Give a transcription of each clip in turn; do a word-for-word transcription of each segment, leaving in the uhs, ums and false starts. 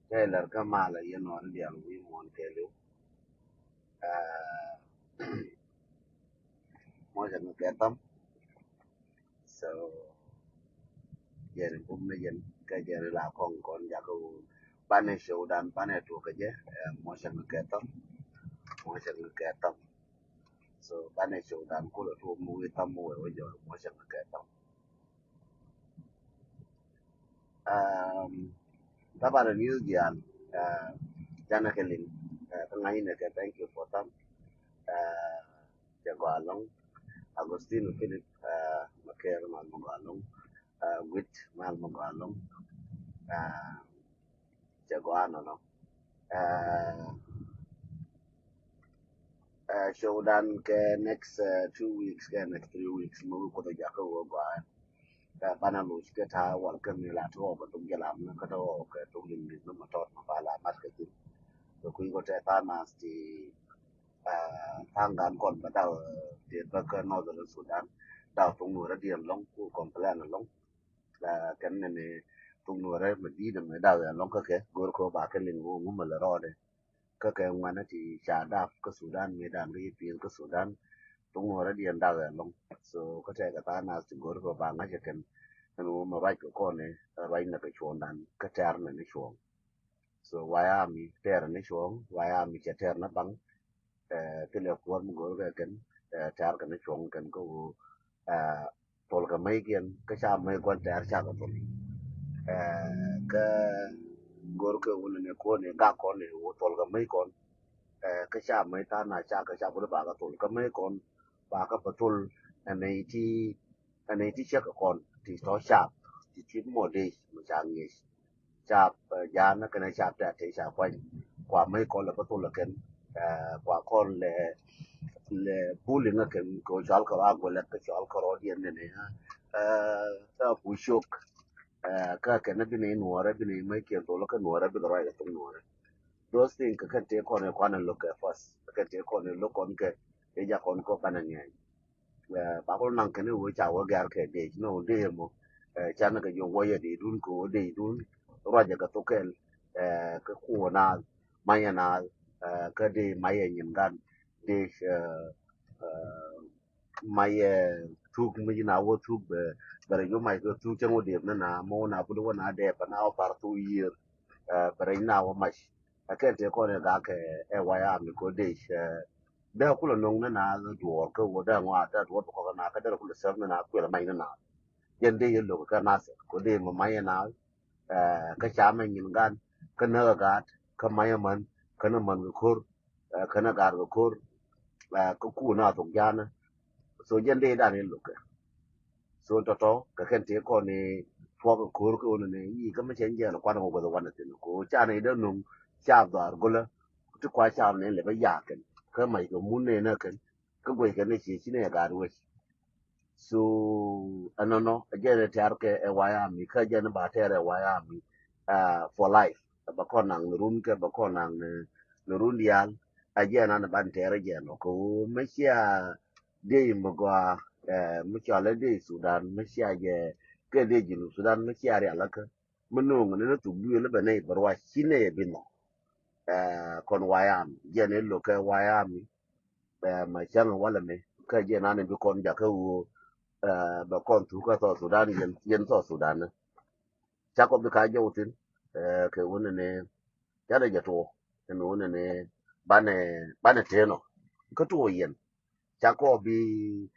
Taylor kä malɛ yɛn ɣɔn dial wi̱i̱ muɔ̱ɔ̱n kɛɛliw. Mɔcɛ mi kɛ thɔm. So jɛn bum ni jɛn kɛ jɛn la kɔŋ kɔn jakä wun. Banɛ show dan banɛ tuɔk kɛ jɛ. Mɔcɛ mi kɛ thɔm. Mɔcɛ mi kɛ thɔm. So banɛ show dan kulɛ tuɔk mi wi̱i̱ thɔm mi wɛ wä jɔr mɔcɛ mi kɛ thɔm. Taban news dial. Janɛ kɛ liŋ kä ŋa̱cnɛ kɛ thank you for them. Cɛ gɔaa lɔŋ Agostino Philip, Makɛɛr mal mi gɔaa lɔŋ. Guit mal mi gɔaa lɔŋ. Cɛ gɔaa nɔnɔ. Show dan kɛ next two weeks kɛ next three weeks mi wi kuoth jakä wä gɔaa. Banɛ loc kɛ ta̱a̱ wal kä mi la ti ɣɔw kɛ thok jɛ lam ni kä ti ɣɔw kɛ thok liŋ liŋ ni ma tɔt ma ba la mat kɛ jin. Kɛ kui̱ kɔ tɛ tha̱a̱ nath ti tha̱a̱ŋ gan kɔn bä daw ti bä kä Northern Sudan. Daw thok nuɔrä diɛn lɔŋ ku complain lɔŋ. Kɛn nɛni thok nuɔrä mi di̱i̱t mi daw ɛn lɔŋ kä kɛ go̱r kɛ ba kɛ liŋ wä ŋumɛ lɛ rɔɔdɛ. Kä kɛ ŋuanä ti ca dap kä Sudan mi dan kä yi pi̱i̱n kä Sudan. Thok nuɔrä diɛn dak ɛlɔŋ. So kä tɛkɛ tha̱a̱ nath ti go̱r kɛ ba ŋa̱c kɛn. Ɛn wä mɛ ruac kɛ kɔn ni ruac nɛ kɛ cuɔ̱ŋdan kä tɛ̈r nɛ ni cuɔ̱ŋ. So waya mi tɛ̈r ni cuɔ̱ŋ waya mi cɛ tɛ̈r ni baŋ. Thilɛ kuɔr mi go̱r kɛ kɛn tɛ̈r kɛ ni cuɔ̱ŋ kɛn kä wä thol kɛ mäc kiɛn kä ca mäc kɔn tɛɛr ca kɛ thol. Kä go̱r kɛ wun ni kuɔn ni gak kɔn ni wä thol kɛ mäc kɔn. Kä ca mäc tha̱a̱ŋ na ca kɛ ca bä ba kɛ thol kä mäc kɔn ba kɛ bä thol. Ɛn nɛy ti ɛn nɛy ti cɛ kɛ kɔn ti tɔ cap ti ti mɔ dec mɛ ca ŋi̱eec. Cap ja̱a̱n ni kɛn cap tɛ̈t ti ca kuany kua mäc kɔn lɛ bä thol kɛn. Kua kɔn lɛ lɛ buli ŋä kɛn kɛ cɔal kɛ rɔ agwɛlɛ kɛ cɔal kɛ rɔ diɛn nɛnɛ. Ɛ ku cok. Kä kɛn bi ni nuɔrɛ bi ni mäc kiɛn thol kä nuɔrɛ bi kɛ ruac kɛ thok nuɔrɛ. Those things kɛ kɛn tëë kɔn ɛ kuan ɛ lo̱k kɛ first kɛ kɛn tëë kɔn ɛ lo̱k kɔn kɛ ɛ jak kɔn kɔ banɛ ŋɛny. Ba kul naŋ kɛn wä ca wä gɛr kɛ dec ni wä dec mɔ. Can kɛ jɔ wä yɛ dec dun kɛ wä dec dun ruacɛ kɛ thok kɛl. Kä kuɔ naath mayɛ naath kä dec mayɛ nyin gan dec mayɛ thuk mi na wä thuk bɛ bɛ rɛ jɔ mac kɛ thuk cɛŋ wä dec ni na mɔ wä na bul wä na dec bɛ na wä bar thuk yiër. Bɛ rɛ na wä mac. Ɛ kɛn tëë kɔn ɛ gak ɛ waya mi ko dec. Dee kulɛ no̱ŋ ni na duɔɔr kä wä dee ŋɔa dee duɔɔr bi kɔk na kä dee kulɛ sɛp ni na kuɛl mac ni na. Jɛn dee yɛ lo̱k kä na sɛp ko dee mɛ mac ni na. Kä ca mɛ nyin gan kä näk ɛ gaat kä mac ɛ män kä ni män kɛ ko̱r. Kä ni gaat kɛ ko̱r. Kä ku na thok ja̱a̱n. So jɛn dee dan yɛ lo̱k kɛ. So tɔtɔ kɛ kɛn tëë kɔn ni tuɔk kɛ ko̱r kɛ wun ni yi kä mi cɛ jɛɛl kuan kɛ guäth wanɛ thin ko ca ni dee nuŋ ca dhɔaar gulä. Ti kua ca ni lɛ bä yaak kɛn kä mac kɛ mun ni nä kɛn kä guɛc kɛn ni ci ci ni gaat wec. So ɛnɔnɔ ɛ jɛn tɛ̈r kɛ ɛ waya mi kä jɛn ba tɛ̈r ɛ waya mi for life. Bä kɔn naŋ ni run kɛ bä kɔn naŋ ni run diaal. Ɛ jɛn an ban tɛ̈r ɛ jɛn ɔ kɛ wun mi cia Dec mi gɔaa mi cɔal i̱ dec Sudan mi cia jɛ kɛ dec Junub Sudan mi cia rialikä mi no̱o̱ŋ ni ni thuk duëël i̱ bɛ nɛy bɛ ruac ci nɛy ɛ bi nhɔk. Kɔn wayam jɛn i̱ lo̱kɛ wayam i̱ mɛ cäŋ walɛ mi kä jɛn an i̱ bi kɔn jakä ɣöö bɛ kɔn thuk kä South Sudan yɛn South Sudan ni. Cakɔ bi ka jɔw thin kɛ wun ni canɛ jɛ tuɔ ɛn wun ni banɛ banɛ tënɔ kä tuɔ yɛn. Cakɔ bi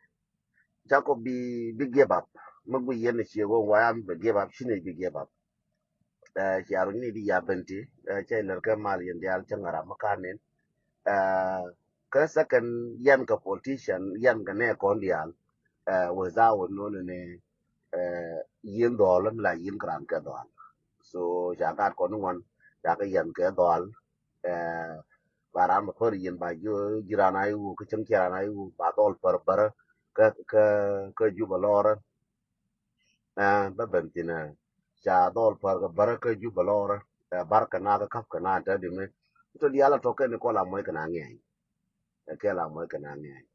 cakɔ bi bi give up. Mi gui yɛn cie wä wayam bi give up cinɛ bi give up. Cia runy ni di ya benti cɛ lɛr kɛ mal yɛn dial cɛ ŋara mi kan nin. Kä second yɛn kɛ politician yɛn kɛ nɛ kɔn dial without noni ni yin dhɔl mi la yin kran kɛ dhɔl. So ca gat kɔn ŋuan ca kɛ yɛn kɛ dhɔl. Ba ram mi pär yin ba jiran a iwu kä cäŋ ciran a iwu ba dhɔl pär bärä kä kä kä Juba lɔrä. Bä ben thin ca dhɔl pär kɛ bärä kä Juba lɔrä. Bar kɛ na kä kap kɛ na tɛ di mi tɔ dial a tɔ kɛ ni kɔl a mɔc kɛ na ŋɛny. Kɛ la mɔc kɛ na ŋɛny.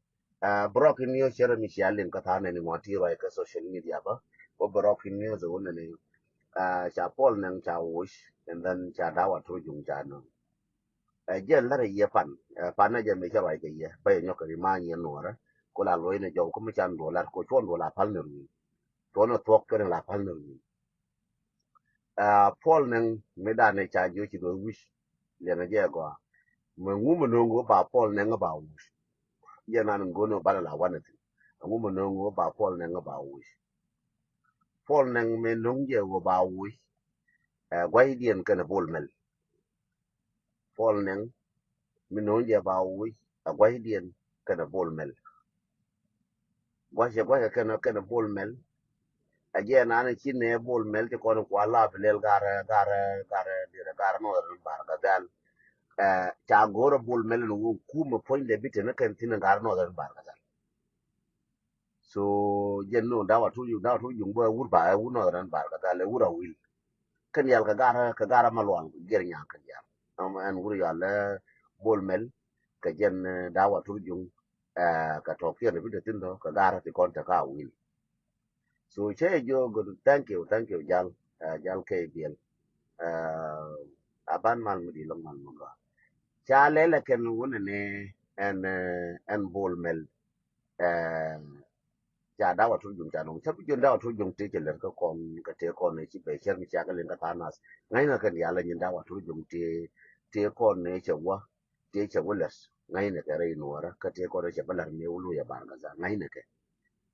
Brok in news cɛ rɛ mi cia liŋ kä tha̱a̱n nɛni ŋuan ti ruac kä social media bä. Wä brok in news wä nɛni Ca Puɔl Nɛŋ ca woc, and then ca Dawa Turjuŋ ca nöŋ. Ɛ jɛn lärɛ yɛ pan, ɛ pan na jɛ mi cɛ ruac kɛ yɛ bä yɛ nyɔk kɛ ri ma nyɛ nuɔrɛ. Ku la luɔc ni jɔw kä mi can duɔ lat ku cuɔn duɔ la pal ni ruin. Cuɔn ni thuɔk kɛn la pal ni ruin. Ɛ Puɔl Nɛŋ mi dan ni ca jiö ci duɔth wi̱c. Liɛn a jɛ gɔa. Mi ŋu mi no̱o̱ŋ wä ba Puɔl Nɛŋ ba woc. Jɛ nan go̱o̱n wä ba la la wanɛ thin. Ŋu mi no̱o̱ŋ wä ba Puɔl Nɛŋ ba woc. Puɔl Nɛŋ mi no̱o̱ŋ jɛ wä ba woc. Ɛ gua̱cdiɛn kɛnɛ Bol Mɛl. Puɔl Nɛŋ mi no̱o̱ŋ jɛ ba woc ɛ gua̱cdiɛn kɛnɛ Bol Mɛl. Gua̱cɛ gua̱cɛ kɛnɛ kɛnɛ Bol Mɛl. Ɛ jɛ naan ci nɛ Bol Mɛl ci kɔn kua la bi lɛl garɛ garɛ garɛ dirɛ garɛ Northern Bahr el Ghazal. Ɛ ca go̱o̱rɛ Bol Mɛl ni wä kumɛ puɔ̱nydɛ bi teni kɛn thin garɛ Northern Bahr el Ghazal. So jɛn ni wä Dawa Turjuŋ, Dawa Turjuŋ bä wur ba ɛ wur Northern Bahr el Ghazal ɛ wur a wil. Kɛn yal kɛ garɛ kɛ garɛ Malual Gɛr Nyaŋ kɛn yal. Ɛn wur yal ɛ Bol Mɛl kɛ jɛn, ɛ, Dawa Turjuŋ, ɛ, kɛ tɔk kiɛn bi te thin tɔ kɛ garɛ ti kɔn te ka wil. So cɛ jɛ jiök good, thank you, thank you jal, ɛ, jal kɛ biɛl. Ɛ, a ban mal mi di lɔŋ mal mi gɔaa. Ca lɛlɛ kɛn wunɛ ni ɛn, ɛ, ɛn Bol Mɛl. Ɛ, ca Dawa Turjuŋ ca nɔŋ ca bi jiön Dawa Turjuŋ tëë cɛ lɛr kä kɔn kɛ tëë kɔn ni ci bɛ cɛr mi ca kɛ lɛn kä tha̱a̱ŋ nath. Ŋa̱cnɛ kɛn yalɛ nyin Dawa Turjuŋ tëë tëë kɔn ni cɛ wä tëë cɛ wä lɛr. Ŋa̱cnɛ kɛ rɛy nuɔrä kä tëë kɔn ni cɛ bä lɛr mi wä lo̱c ɛ Bahr el Ghazal ŋa̱cnɛ kɛ.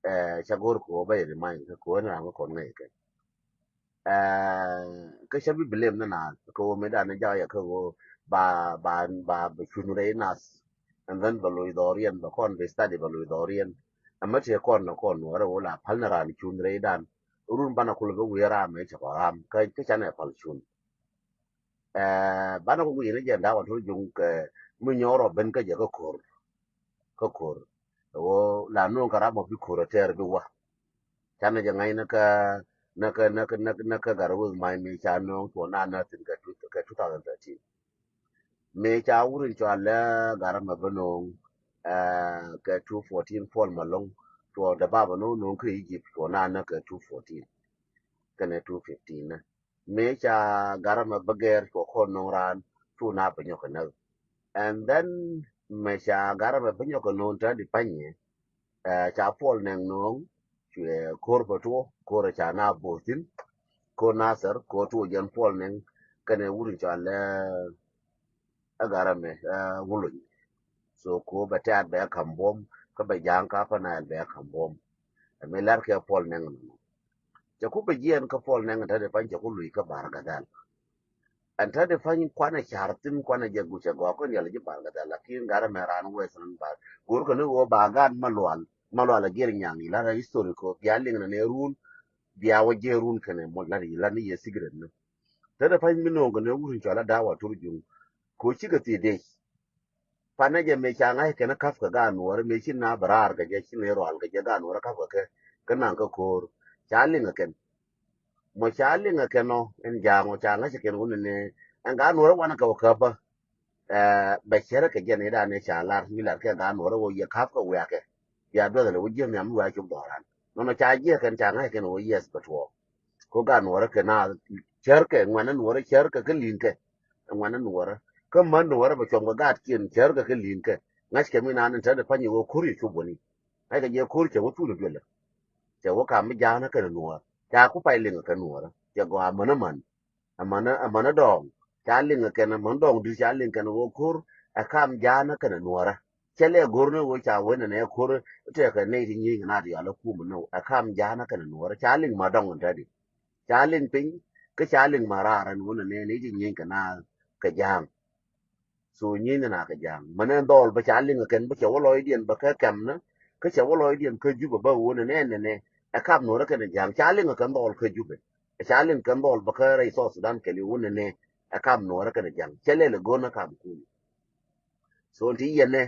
Ɛ, ca go̱r kɛ ɣöö bä yɛ remind kɛ kɛ ɣöö ni ram kä kɔn ŋäc kɛ. Ɛ, kä ca bi blame ni naath kɛ ɣöö mëë dan ni jak yɛ kɛ ɣöö ba ba ba bɛ cuny rɛy nath. And then bɛ loc dhɔriɛn bɛ kɔn bɛ study bɛ loc dhɔriɛn. Ɛmɛ tëë kɔn ni kɔn nuɔrɛ ɣöö la päl ni raan cuny rɛy dan. Run banɛ kulɛ bɛ wiee ram mëë cɛ kɔ ram kä kä canɛ päl cuny. Ɛ, banɛ kɔ guic ni jɛ Dawa Turjuŋ kɛ mi nyɔk rɔ ben kä jɛ kä ko̱r. Kä ko̱r. Ɛ ɣöö la no̱o̱ŋ kɛ ram mɔ bi ko̱r ɛ tɛɛr bi wä. Canɛ jɛ ŋa̱c ni kä ni kä ni kä ni kä ni kä Gatwec Mac mi ca no̱o̱ŋ cuɔ na nä thin kɛ two, kɛ two thousand thirteen. Mëë ca wur in cɔal lɛ Gatwec Mac bä no̱o̱ŋ, ɛ, kɛ two fourteen Puɔl Malɔŋ cuɔ dɛ baba no̱o̱ŋ no̱o̱ŋ kä Egypt cuɔ na nä kɛ two fourteen. Kɛnɛ two fifteen ni. Mëë ca Gatwec Mac bä gɛr cuɔ kɔn no̱o̱ŋ raan cu na bä nyɔk kɛ näk. And then mëë ca Gatwec Mac bä nyɔk kɛ no̱o̱ŋ tɛn di panyɛ, ɛ, ca Puɔl Nɛŋ no̱o̱ŋ cuɛ ko̱r bä tuɔ ko̱r ca na bo̱o̱thin. Ko̱r Nathɛr ko̱r tuɔ jɛn Puɔl Nɛŋ kɛnɛ wur in cɔal lɛ ɛ Gatwec Mac, ɛ, wulony. So ko bɛ tɛ̈t bɛ kam buɔ̱m kä bɛ ja̱a̱ŋ kä Upper Nile bɛ kam buɔ̱m. Ɛ mi lar kɛ Puɔl Nɛŋ nɔnɔ. Cɛ ku bɛ jiɛn kä Puɔl Nɛŋ te di pany cɛ ku luc kä Bahr el Ghazal. Ɛn te di pany kuanɛ car thin kuanɛ jɛ gucɛ gɔɔk kä niɛl ji̱ Bahr el Ghazal lakin Gatwec Mac raan wee thin Bahr. Go̱r kɛ ni ɣöö ba gaat Malual, Malual a Gɛr Nyaŋ i̱ lar a history ko bia liŋ nɛ nɛ run, bia wä jɛ run kɛnɛ mɔ lar i̱ lar ni yɛ secret ni. Te di pany mi no̱o̱ŋ kɛ nɛ wur in cɔal a Dawa Turjuŋ. Ko cikɛ thii dec. Panɛ jɛ mëë ca ŋa̱c kɛn käp kɛ gaat nuɔrä mëë ci na bɛ raar kɛ jɛ ci na rɔal kɛ jɛ gaat nuɔrä käp kɛ kɛ kä naŋ kä ko̱o̱r. Ca liŋ kɛ kɛn. Mɔ ca liŋ kɛ kɛn ɔ ɛn ja̱a̱ŋ ɔ ca ŋa̱c kɛ kɛn wunɛ ni ɛn gaat nuɔrä wanɛ kɛ wä käp bä. Ɛ, bɛ cärä kɛ jɛ ni dan ni ca lar mi lar kɛ gaat nuɔrä wä yɛ käp kɛ wiakɛ. Bia duɔth lɛ wä jiäk nhiam mi wiak cop dhɔran. Nɔnɔ ca jiɛk kɛn ca ŋa̱c kɛn wä yiɛth bɛ tuɔɔk. Ko gaat nuɔrä kɛ na cärkɛ ŋuɛnä nuɔrä cärkɛ kä li̱ŋkɛ. Ŋuɛnä nuɔrä kä män nuɔrä bɛ cuɔm kɛ gaatkiɛn cärkɛ kä li̱ŋkɛ. Ŋa̱ckɛ mi naan in täni pa̱ny iwä ko̱r yɛ cop wäni. Ŋa̱ckɛ jɛ ko̱r cɛ wä thul iduelɛ. Cɛ wä kam mi ja̱a̱nä kɛnɛ nuɔɔr ca ku pay liŋ kɛ nuɔrä cɛ gɔaa mänä män. Ɛmänä ɛmänä dɔɔŋ ca liŋ kɛn ɛmän dɔɔŋ di̱t ca liŋ kɛn wä ko̱r ɛ kam ja̱a̱nä kɛnɛ nuɔrä. Cɛ lɛ go̱r ni wä ca wen ɛnɛ ko̱r tɛkɛ nɛy ti nyieny kɛ na ti yɔal ɛ kum ni ɛ kam ja̱a̱nä kɛnɛ nuɔrä ca liŋ ma dɔŋ in tädi. Ca liŋ piny kä ca liŋ ma raar ɛn wun ɛnɛ nɛy ti nyieny kɛ na kɛ ja̱a̱ŋ. So nyieny ni na kɛ ja̱a̱ŋ mɛn ɛn dhɔl bä ca liŋ kɛn bä cɛ wä lɔcdiɛn bä kä kɛm ni kä cɛ wä lɔcdiɛn kä Jubɛ bä wun ɛnɛ ɛnɛ ɛ kam nuɔrä kɛnɛ ja̱a̱ŋ ca liŋ kɛn dhɔl kä Jubɛ. Ca liŋ kɛn dhɔl bä kä rɛy South Sudan kɛli wun ɛnɛ ɛ kam nuɔrä kɛnɛ ja̱a̱ŋ cɛ lɛl ɛ go̱n ɛ kam kun. So ɛn ti yɛnɛ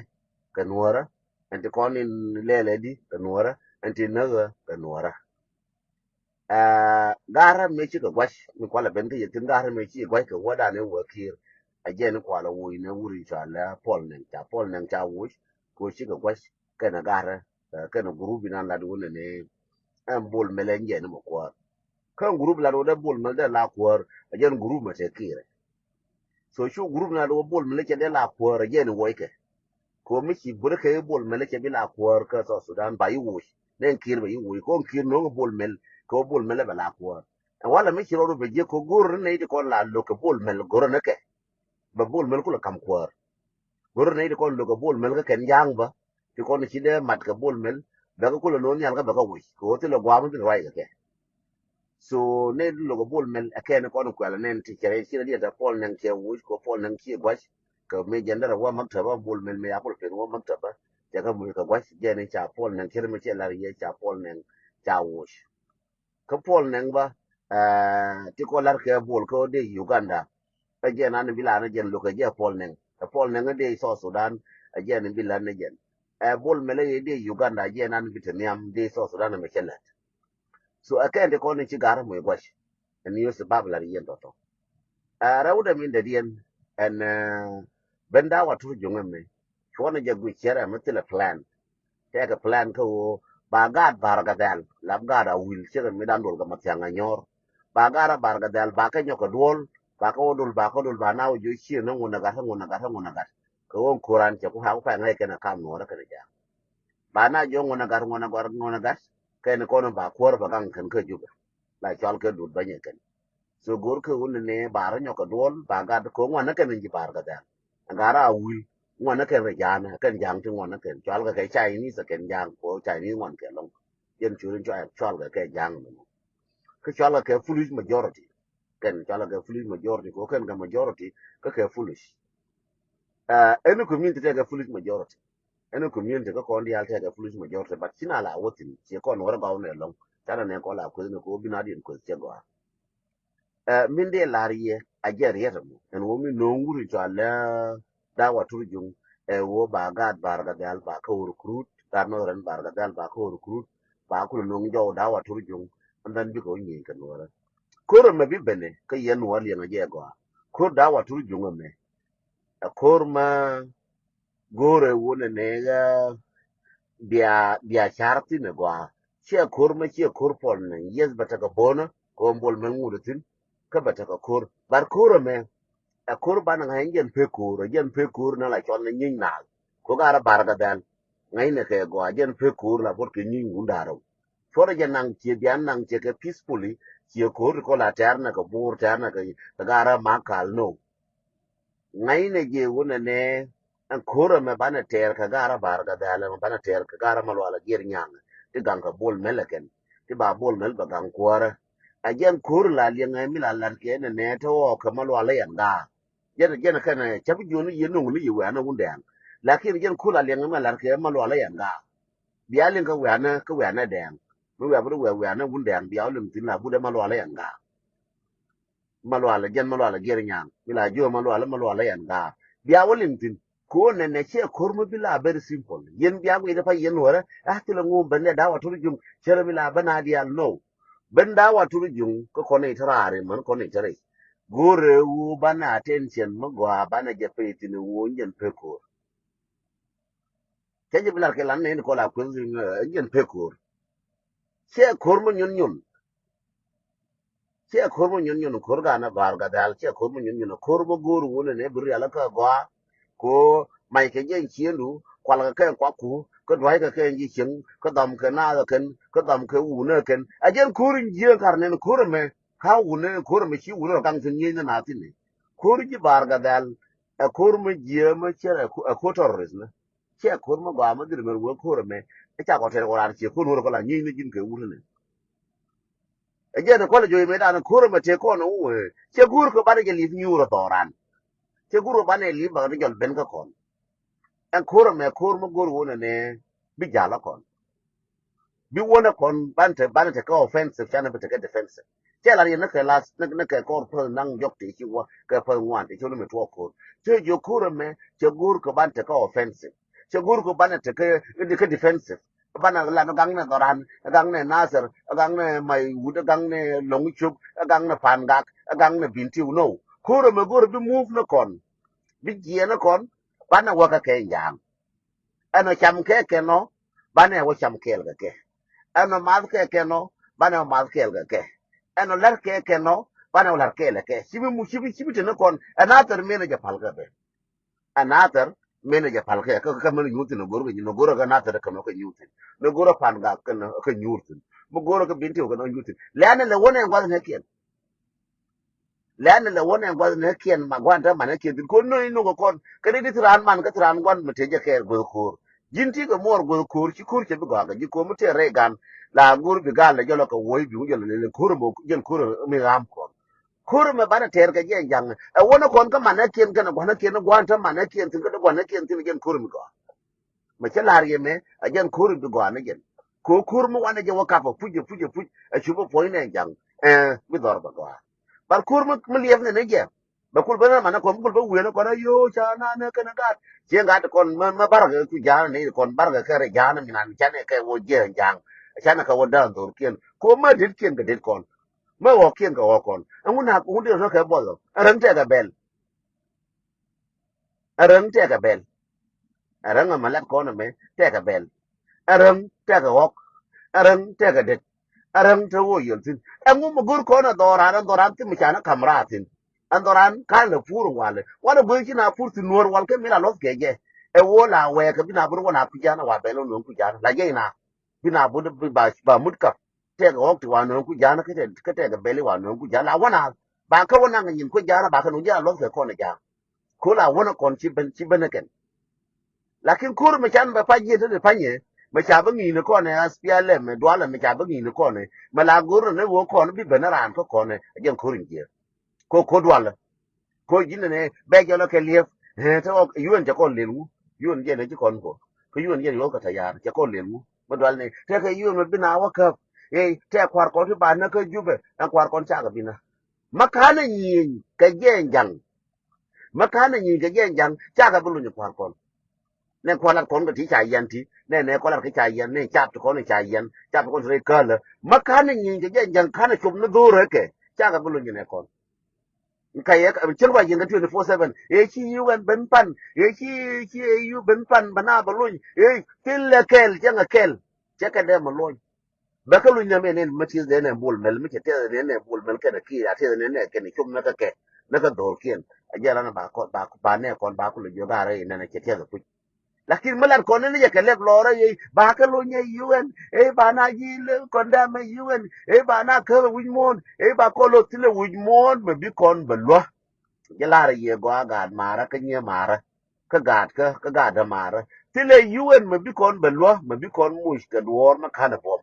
kɛ nuɔrä ɛn ti kɔn in lɛlɛ di kɛ nuɔrä ɛn ti näk ɛ kɛ nuɔrä. Ɛ, garä mëë cikɛ gua̱c mi kualɛ ben kä yɛ thi̱n garä mëë cikɛ gua̱c kɛ wädan in wä ki̱i̱r. Ɛ jɛn in kualɛ woc nɛ wur in cɔal ɛ Puɔl Nɛŋ ca Puɔl Nɛŋ ca woc. Kɛ cikɛ gua̱c kɛnɛ garä, ɛ, kɛnɛ gurup in an lat wun ɛn ɛn Bol Mɛl ɛn jɛn in mɛ kuäär. Kä group lat wä dee Bol Mel dee la kuäär, a jɛn group mɛ te Kiir. So cu group na wä Bol Mel cɛ dee la kuäär, a jɛn wuɔckɛ. Kɛ ɣöö mi ci bur kɛ Bol Mel cɛ bi la kuäär kä South Sudan ba yi wuc. Nɛn Kiir ba yi wuc. Kɔn Kiir no̱o̱ŋ Bol Mel, kɛ ɣöö Bol Mel bɛ la kuäär. Ɛn walɛ mi ci rɔɔdu bɛ jiäk kɛ go̱r ni nɛy ti kɔn la lo̱k kɛ Bol Mel go̱r ni kɛ. Bɛ Bol Mel kulɛ kam kuäär. Go̱r ni nɛy ti kɔn lo̱k kɛ Bol Mel kä kɛn ja̱a̱ŋ bä. Ti kɔn ci dee mat kɛ Bol Mel, bɛ kɛ kulɛ no̱o̱ŋ nhial kä bɛ kɛ wuc. Kɛ ɣöö thilɛ gua̱a̱m mi thilɛ ruac kɛ kɛ. So nɛy ti lo̱k ɛ Bol Mel ɛ kɛn kɔn kuɛl nɛn ti cɛ rɛy ci rɛ diɛ tɛ Paul Nɛŋ cɛ wuc kɛ Paul Nɛŋ ci gua̱c. Kɛ mi jɛn derɛ wä maktabä Bol Mel mi ya Paul Pen wä maktabä. Cɛ kɛ muc kɛ gua̱c jɛn ca Paul Nɛŋ cɛ rɛ mi cɛ lar yɛ ca Paul Nɛŋ ca wuc. Kä Paul Nɛŋ bä, eh, ti kɔ lar kɛ Bol kɛ wä dee Uganda. Ɛ jɛn an bi la ni jɛn lo̱k ɛ jɛ Paul Nɛŋ. Ɛ Paul Nɛŋ ɛ dee South Sudan, ɛ jɛn bi la ni jɛn. Ɛ Bol Mel ɛ dee Uganda, ɛ jɛn an bi te nhiam dee South Sudan ɛ mɛ cɛ lɛt. So ɛ kɛn ti kɔn in ci gar mɔ i guac. Ɛn ni yos bab lar yɛn tɔtɔ. Ɛ rɛw dɛ min dɛ diɛn ɛn, eh, ben da wa tur juŋ ɛmɛ. Cuɔn jɛ guic cɛrɛ mɛ thilɛ plan. Tɛkɛ plan kä ɣöö ba gaat Bar Gadhɛl lap gaat a wil cɛ kɛ mi dan duɔl kɛ ma thiaŋ a nyɔr. Ba gaat a Bar Gadhɛl ba kɛ nyɔk kɛ duɔl ba kɛ wä dul ba kɛ dul ba na wä jiɔ cië ni ŋun a gat ŋun a gat ŋun a gat. Kɛ ɣöö koran cɛ ku ha ku pɛŋ ŋäc kɛn a kam nuɔrä kɛn a jaak. Ba na jiɔ ŋun a gat ŋun a gat ŋun a gat. Kɛn kɔn ba kuäär ba gaŋ kɛn kä Jubɛ. La cɔal kɛ dut bänyɛ kɛn. So go̱r kɛ wun ni bar nyɔk kɛ duɔl ba gat kɛ ŋuan ni kɛn ji̱ Bar Gadhɛl. Gat a wil ŋuan ni kɛn rɛ ja̱a̱n kɛn ja̱a̱ŋ ti ŋuan ni kɛn cɔal kɛ kɛ Chinese kɛn ja̱a̱ŋ kɛ Chinese ŋuan kɛ lɔŋ. Jɛn curin cɔal kɛ kɛ ja̱a̱ŋ ni mɔ. Kä cɔal kɛ kɛ foolish majority. Kɛn cɔal kɛ kɛ foolish majority kɛ kɛn kɛ majority kä kɛ foolish. Ɛn community tɛ kɛ foolish majority. Ɛn community kä kɔn diaal tɛ kɛ foolish majority but ci na la wä thin ci kɔn wä rɛ gɔw nɛ lɔŋ. Ca na nɛ kɔn la kueth ni kɛ wä bi na diɛn kueth cɛ gɔaa. Ɛ, min dee lar yɛ a jɛ riɛt ɛmɔ ɛn wä mi no̱o̱ŋ wuri cɔal lɛ Dawa Turjuŋ. Ɛ wä ba gaat Bar Gadhɛl ba kä wä recruit, gaat Northern Bar Gadhɛl ba kä wä recruit. Ba kulɛ no̱o̱ŋ jɔw Dawa Turjuŋ. And then bikɛ wä nyieny kɛ nuɔrɛ ko̱r ɛmɛ bi bene kä yɛn wä liɛŋ a jɛ gɔaa. Ko̱r Dawa Turjuŋ ɛmɛ ɛ ko̱r ma go̱o̱rɛ wun ɛ nɛɛk ɛ bia, bia car thin ɛ gɔaa. Ciɛ ko̱r mɛ ciɛ ko̱r Paul Nɛŋ, yes, bɛ tekɛ bonä kɛ ɣöö Bol Mel ŋut ɛ thi̱n. Kä bɛ tekɛ ko̱r, but ko̱r ɛmɛ ɛ ko̱r banɛ ŋa̱c jɛn pek ko̱r, ɛ jɛn pek ko̱r na la cɔl ni nyieny naath. Ko̱ garɛ Bar Gadhɛl ŋa̱cnɛ kɛ gɔaa, jɛn pek ko̱r la bot kɛ nyieny wun da̱rä. Cuɔrɛ jɛ naŋ ciɛ bia naŋ ciɛ kɛ peacefully, ciɛ ko̱r ti kɔ la tɛ̈r nɛ kɛ Bor, tɛ̈r nɛ kɛ, kɛ garɛ Makal, no. Ŋa̱cnɛ jɛ wun ɛ nɛ ɛn ko̱r ɛmɛ banɛ tɛɛr kɛ garɛ Bar Gadhɛl ɛmɛ banɛ tɛɛr kɛ garɛ Malual a Giɛr Nyaŋ. Ti gaŋ kɛ Bol Mel ɛ kɛn ti ba Bol Mel bɛ gaŋ kuäärä. A jɛn ko̱r la liɛŋɛ mi la lat kɛ nɛ nɛ te ɣɔɔ kɛ Malual ɛ yɛn ga̱a̱. Jɛn, jɛn kɛn cä bi jiɔni yɛ no̱ŋ ni yɛ wianɛ wundɛɛŋ. Lakin jɛn ko̱r la liɛŋɛ mi la lat kɛ Malual ɛ yɛn ga̱a̱. Bia liŋ kä wianɛ, kä wianɛ dɛɛŋ. Mi wiaa bi wia wianɛ wundɛɛŋ bia wä liŋ thi̱n la budɛ Malual ɛ yɛn ga̱a̱. Malual, jɛn Malual a Giɛr Nyaŋ mi la jiö Malual, Malual a yɛn ga̱a̱. Bia wä liŋ thi̱n. Ko̱ nɛnɛ ciɛ ko̱r mi bi la very simple. Yɛn bia guic dɛ pa yɛn wärä a thilɛ ŋuum ben dɛ Dawa Turjuŋ cɛ rɛ mi la ben a diaal, no. Ben Dawa Turjuŋ kä kɔn i̱ te raar i̱ män kɔn i̱ te rɛy. Go̱o̱rɛ wu banɛ attention mi gɔaa banɛ jɛ pay thi̱n wu jɛn pek ko̱r. Cä jɛ bi lar kɛ lan nɛy ni kɔn la kueth, ɛ, jɛn pek ko̱r. Ciɛ ko̱r mi nyun nyun. Ciɛ ko̱r mi nyun nyun, ko̱r ganɛ Bar Gadhɛl, ciɛ ko̱r mi nyun nyun, ko̱r mi go̱o̱r wun ni bi rial kä gɔaa. Ko mac kɛ jɛn ciëndu, kual kɛ kɛ kuakku, kä dua̱c kɛ kɛ ji̱ cieŋ, kä dhɔm kɛ naath kɛn, kä dhɔm kɛ wun kɛn. A jɛn ko̱r in jiëë kar nɛn ko̱r ɛmɛ, ka wun ko̱r ɛmɛ ci wun rɔ gaŋ thi̱n nyieny ni naath thi̱n ni. Ko̱r ji̱ Bar Gadhɛl, ɛ ko̱r mi jiëë mi cɛ ɛ ko̱r terrorist ni. Ciɛ ko̱r mi gɔaa mi dhil mɛr wee ko̱r ɛmɛ. Ɛ ca kɔ tɛr kɔ raan ciɛ ko̱r wur kɔ la nyieny ni ji̱n kɛ wur ni. Ɛ jɛn kɔl jɔy mɛ dan ko̱r ɛmɛ tëë kɔn wee ciɛ go̱o̱r kɛ banɛ jɛ li̱th nyuur ɛ dhɔran. Ciɛ go̱o̱r kɛ banɛ li̱th bak ni jɔl ben kä kɔn. Ɛn ko̱r ɛmɛ ko̱r mi go̱o̱r wun ɛnɛ bi jal ɛ kɔn. Bi wun ɛ kɔn banɛ te, banɛ te kɛ offensive canɛ bi te kɛ defensive. Cɛ lar yɛn ni kɛ last ni, ni kɛ kɔr päth naŋ jɔk ti ci wä kɛ päth ŋuan ti ci wä ni mi tuɔɔk ko̱r. Cɛ jiök ko̱r ɛmɛ cɛ go̱o̱r kɛ banɛ te kɛ offensive. Cɛ go̱o̱r kɛ banɛ te kɛ, kɛ defensive. Banɛ lat gaŋ ni dhɔran, gaŋ ni Nasir, gaŋ ni Maiwut, gaŋ ni Lɔŋ Cop, gaŋ ni Pangak, gaŋ ni Bintiu, no. Ko̱r ɛmɛ go̱o̱r bi move ni kɔn. Bi jiɛn ni kɔn banɛ wä kɛ kɛ ja̱a̱ŋ. Ɛn ɔ cam kɛ kɛn ɔ banɛ wä cam kɛɛl kɛ kɛ. Ɛn ɔ math kɛ kɛn ɔ banɛ wä math kɛɛl kɛ kɛ. Ɛn ɔ la̱r kɛ kɛn ɔ, banɛ ɔ la̱r kɛ lɛ kɛ. Ci bi mu, ci bi, ci bi te ni kɔn. Ɛ nathɛr mëë ni jɛ pal kɛ bɛ. Ɛ nathɛr mëë ni jɛ pal kɛ. Kä, kä mëë ni nyuur thin ɔ go̱r kɛ nyi, ni go̱r kɛ nathɛr kɛ nɔ kɛ nyuur thin. Ni go̱r ɛ pan gak kɛ nɔ kɛ nyuur thin. Mi go̱r kɛ bin ti ɔ kɛ nɔ nyuur thin. Lɛn ɛ lɛ wä nɛ guath nɛ kiɛn. Lɛn ɛ lɛ wä nɛ guath nɛ kiɛn ma gua̱n te man nɛ kiɛn thin. Ko̱n nööni nööŋ kɛ kɔn. Kɛ ni di thi raan man kä thi raan gua̱n mi te jɛ kɛ guäth ko̱r. Ji̱n ti kɛ muɔɔr guäth ko̱r, ci ko̱r cɛ bi gɔaa kɛ, ji̱ ko̱r mi tëë rɛy gan. La go̱r bi gal lɛ jɔlɔ kɛ wuɔ̱c bi ŋu jɔlɔ lɛ ko̱r mɔ jɛn ko̱r mi ɣam kɔn. Ko̱r mɛ banɛ tɛɛr kɛ jɛ ja̱ŋ. Ɛ wänɛ kɔn kä manɛ kiɛn kɛnɛ gua̱nɛ kiɛn gua̱n te manɛ kiɛn thi̱n kä dee gua̱nɛ kiɛn thi̱n jɛn ko̱r mi gɔaa. Mɛ cä la̱r yɛ mɛ ɛ jɛn ko̱r mi bi gɔaa ni jɛn. Ko̱r ko̱r mi wanɛ jɛ wä kapɛ puc jɛ puc jɛ puc ɛ cupɛ puɔ̱ny nɛ ja̱ŋ. Ɛ bi dhɔr bɛ gɔaa. Bar ko̱r mi, mi liɛp nɛ ni jɛ. Bɛ kul ben rɛ manɛ kɔn, bɛ kul bɛ wienɛ kɔn a yoo ca nanɛ kɛnɛ gaat. Ciɛ gat kɔn mɛ, mɛ barkɛ ku ja̱a̱nɛ ni kɔn barkɛ kɛ rɛ ja̱a̱nɛ mi nan canɛ kɛ wä jiɛ ja̱a̱ŋ. Canɛ kɛ wä da̱a̱n dhorkiɛn. Ko mɛ detkiɛn kɛ det kɔn. Mɛ ɣɔkiɛn kɛ ɣɔk kɔn. Ɛŋu nak, ɛŋu dee rɔ kɛ buɔth ɣɔk. Ɛ räŋ tɛkɛ bɛl. Ɛ räŋ tɛkɛ bɛl. Ɛ räŋ ɛmɛ lat kɔn ɛmɛ tɛkɛ bɛl. Ɛ räŋ tɛkɛ ɣɔk. Ɛ räŋ tɛkɛ det. Ɛ räŋ te wä yel thi̱n. Ɛŋu mi go̱r kɔn ɛ dhɔran, ɛ dhɔran thim mi canɛ ka̱m raar thi̱n. Ɛ dhɔran ka̱n lɛ pur walɛ. Wanɛ go̱r ci na pur thi̱n nuɔ̱ɔ̱r wal kɛ mi la luɔth kɛ jɛ. Ɛ wä la wɛɛkɛ bi na bur wä la kui̱ ja̱a̱n ɛ wa bɛl wä nuɔ̱ɔ̱r kui̱ ja̱a̱n. La jɛy na. Bi na bur ba, ba mut kap. Tɛkɛ ɣɔk ti wa nuɔ̱ɔ̱r kui̱ ja̱a̱n kä tɛ, kä tɛkɛ bɛl wa nuɔ̱ɔ̱r kui̱ ja̱a̱n. La wä na. Ba kä wä naŋ nyin kui̱ ja̱a̱n ba kä nuɔ̱ɔ̱r ja̱a̱n luɔth kɛ kɔn ɛ ja̱a̱n. Ko̱ la wänä kɔn ci ben, ci ben ɛ kɛn. Lakin ko̱r mi can bɛ pa̱ny yɛn te ti pa̱ny yɛ, mɛ ca bä ŋi̱i̱ni kɔn ɛ, S P L M ɛ dualɛ mɛ ca bä ŋi̱i̱ni kɔn ɛ, mɛ la go̱r ni wä kɔn bi ben ɛ raan kä kɔn ɛ, ɛ jɛn ko̱r in jiɛ. Ko̱, ko̱ dualɛ. Ko̱ ji̱n ni bɛ jɔlɔ kɛ liɛp, ɛ, te ɣɔk, U N cɛ kɔn lel ŋu, U N jɛn ɛ ci kɔn ko̱. Kä U N jɛn yuɔth kɛ tɛ yaar, cɛ kɔn lel ŋu, mɛ dual ni, te kɛ U N mɛ bi na wä käp, ɛ, te kua̱r kɔn ti ba nä kä Jubɛ, ɛ kua̱r kɔn cakɛ bi na. Ma ka̱n ɛ nyieny kɛ jɛn ja̱ŋ. Ma ka̱n ɛ nyieny kɛ jɛn ja̱ŋ, cakɛ bi luny kua̱r kɔn. Nɛ kua̱r lat kɔn kɛ ti ca yɛn ti. Nɛ, nɛ kua̱r lat kɛ ca yɛn, nɛ cap ti kɔn ca yɛn, cap ti kɔn ti rɛy kälä. Ma ka̱n ɛ nyieny kɛ jɛn ja̱ŋ, ka̱n ɛ cop ni dho̱rä kɛ, cakɛ bi luny nɛ kɔn. Ka yɛ, cir kua jiɛn kɛ twenty four seven. Ëë ci U N ben pan. Ëë ci, ci ëë U N ben pan, bɛ na bɛ luny. Ëë, thilɛ kɛl, cɛ ŋɛ kɛl. Cɛ kɛ dee mɛ luny. Bɛ kä luny nɛmɛ nɛn mi tieth nɛn nɛ bul mɛl, mi cɛ tieth nɛn nɛ bul mɛl kɛnɛ kiɛ a tieth nɛn nɛ kɛnɛ cop nɛ kɛ kɛ, nɛ kɛ dhorkiɛn. A jɛ ran ba kɔn, ba, ba nɛ kɔn ba kulɛ jiök a rɛy nɛn a cɛ tieth a kuc. Lakin mi lat kɔn ni jɛ kɛ lɛp lɔrä yey ba kä luny ɛ U N, ey ba na ji̱ lɛ kɔn dam ɛ U N, ey ba na käth ɛ wi̱c muɔ̱ɔ̱n, ey ba kɔn loth thilɛ wi̱c muɔ̱ɔ̱n mɛ bi kɔn bɛ luä. Jɛ lar yɛ gɔaa gaat marä kä nyiee marä. Kä gaat kä, kä gaat dämaarä. Thilɛ U N mɛ bi kɔn bɛ luä, mɛ bi kɔn muc kɛ duɔɔr mɛ ka̱n ɛ buɔ̱m.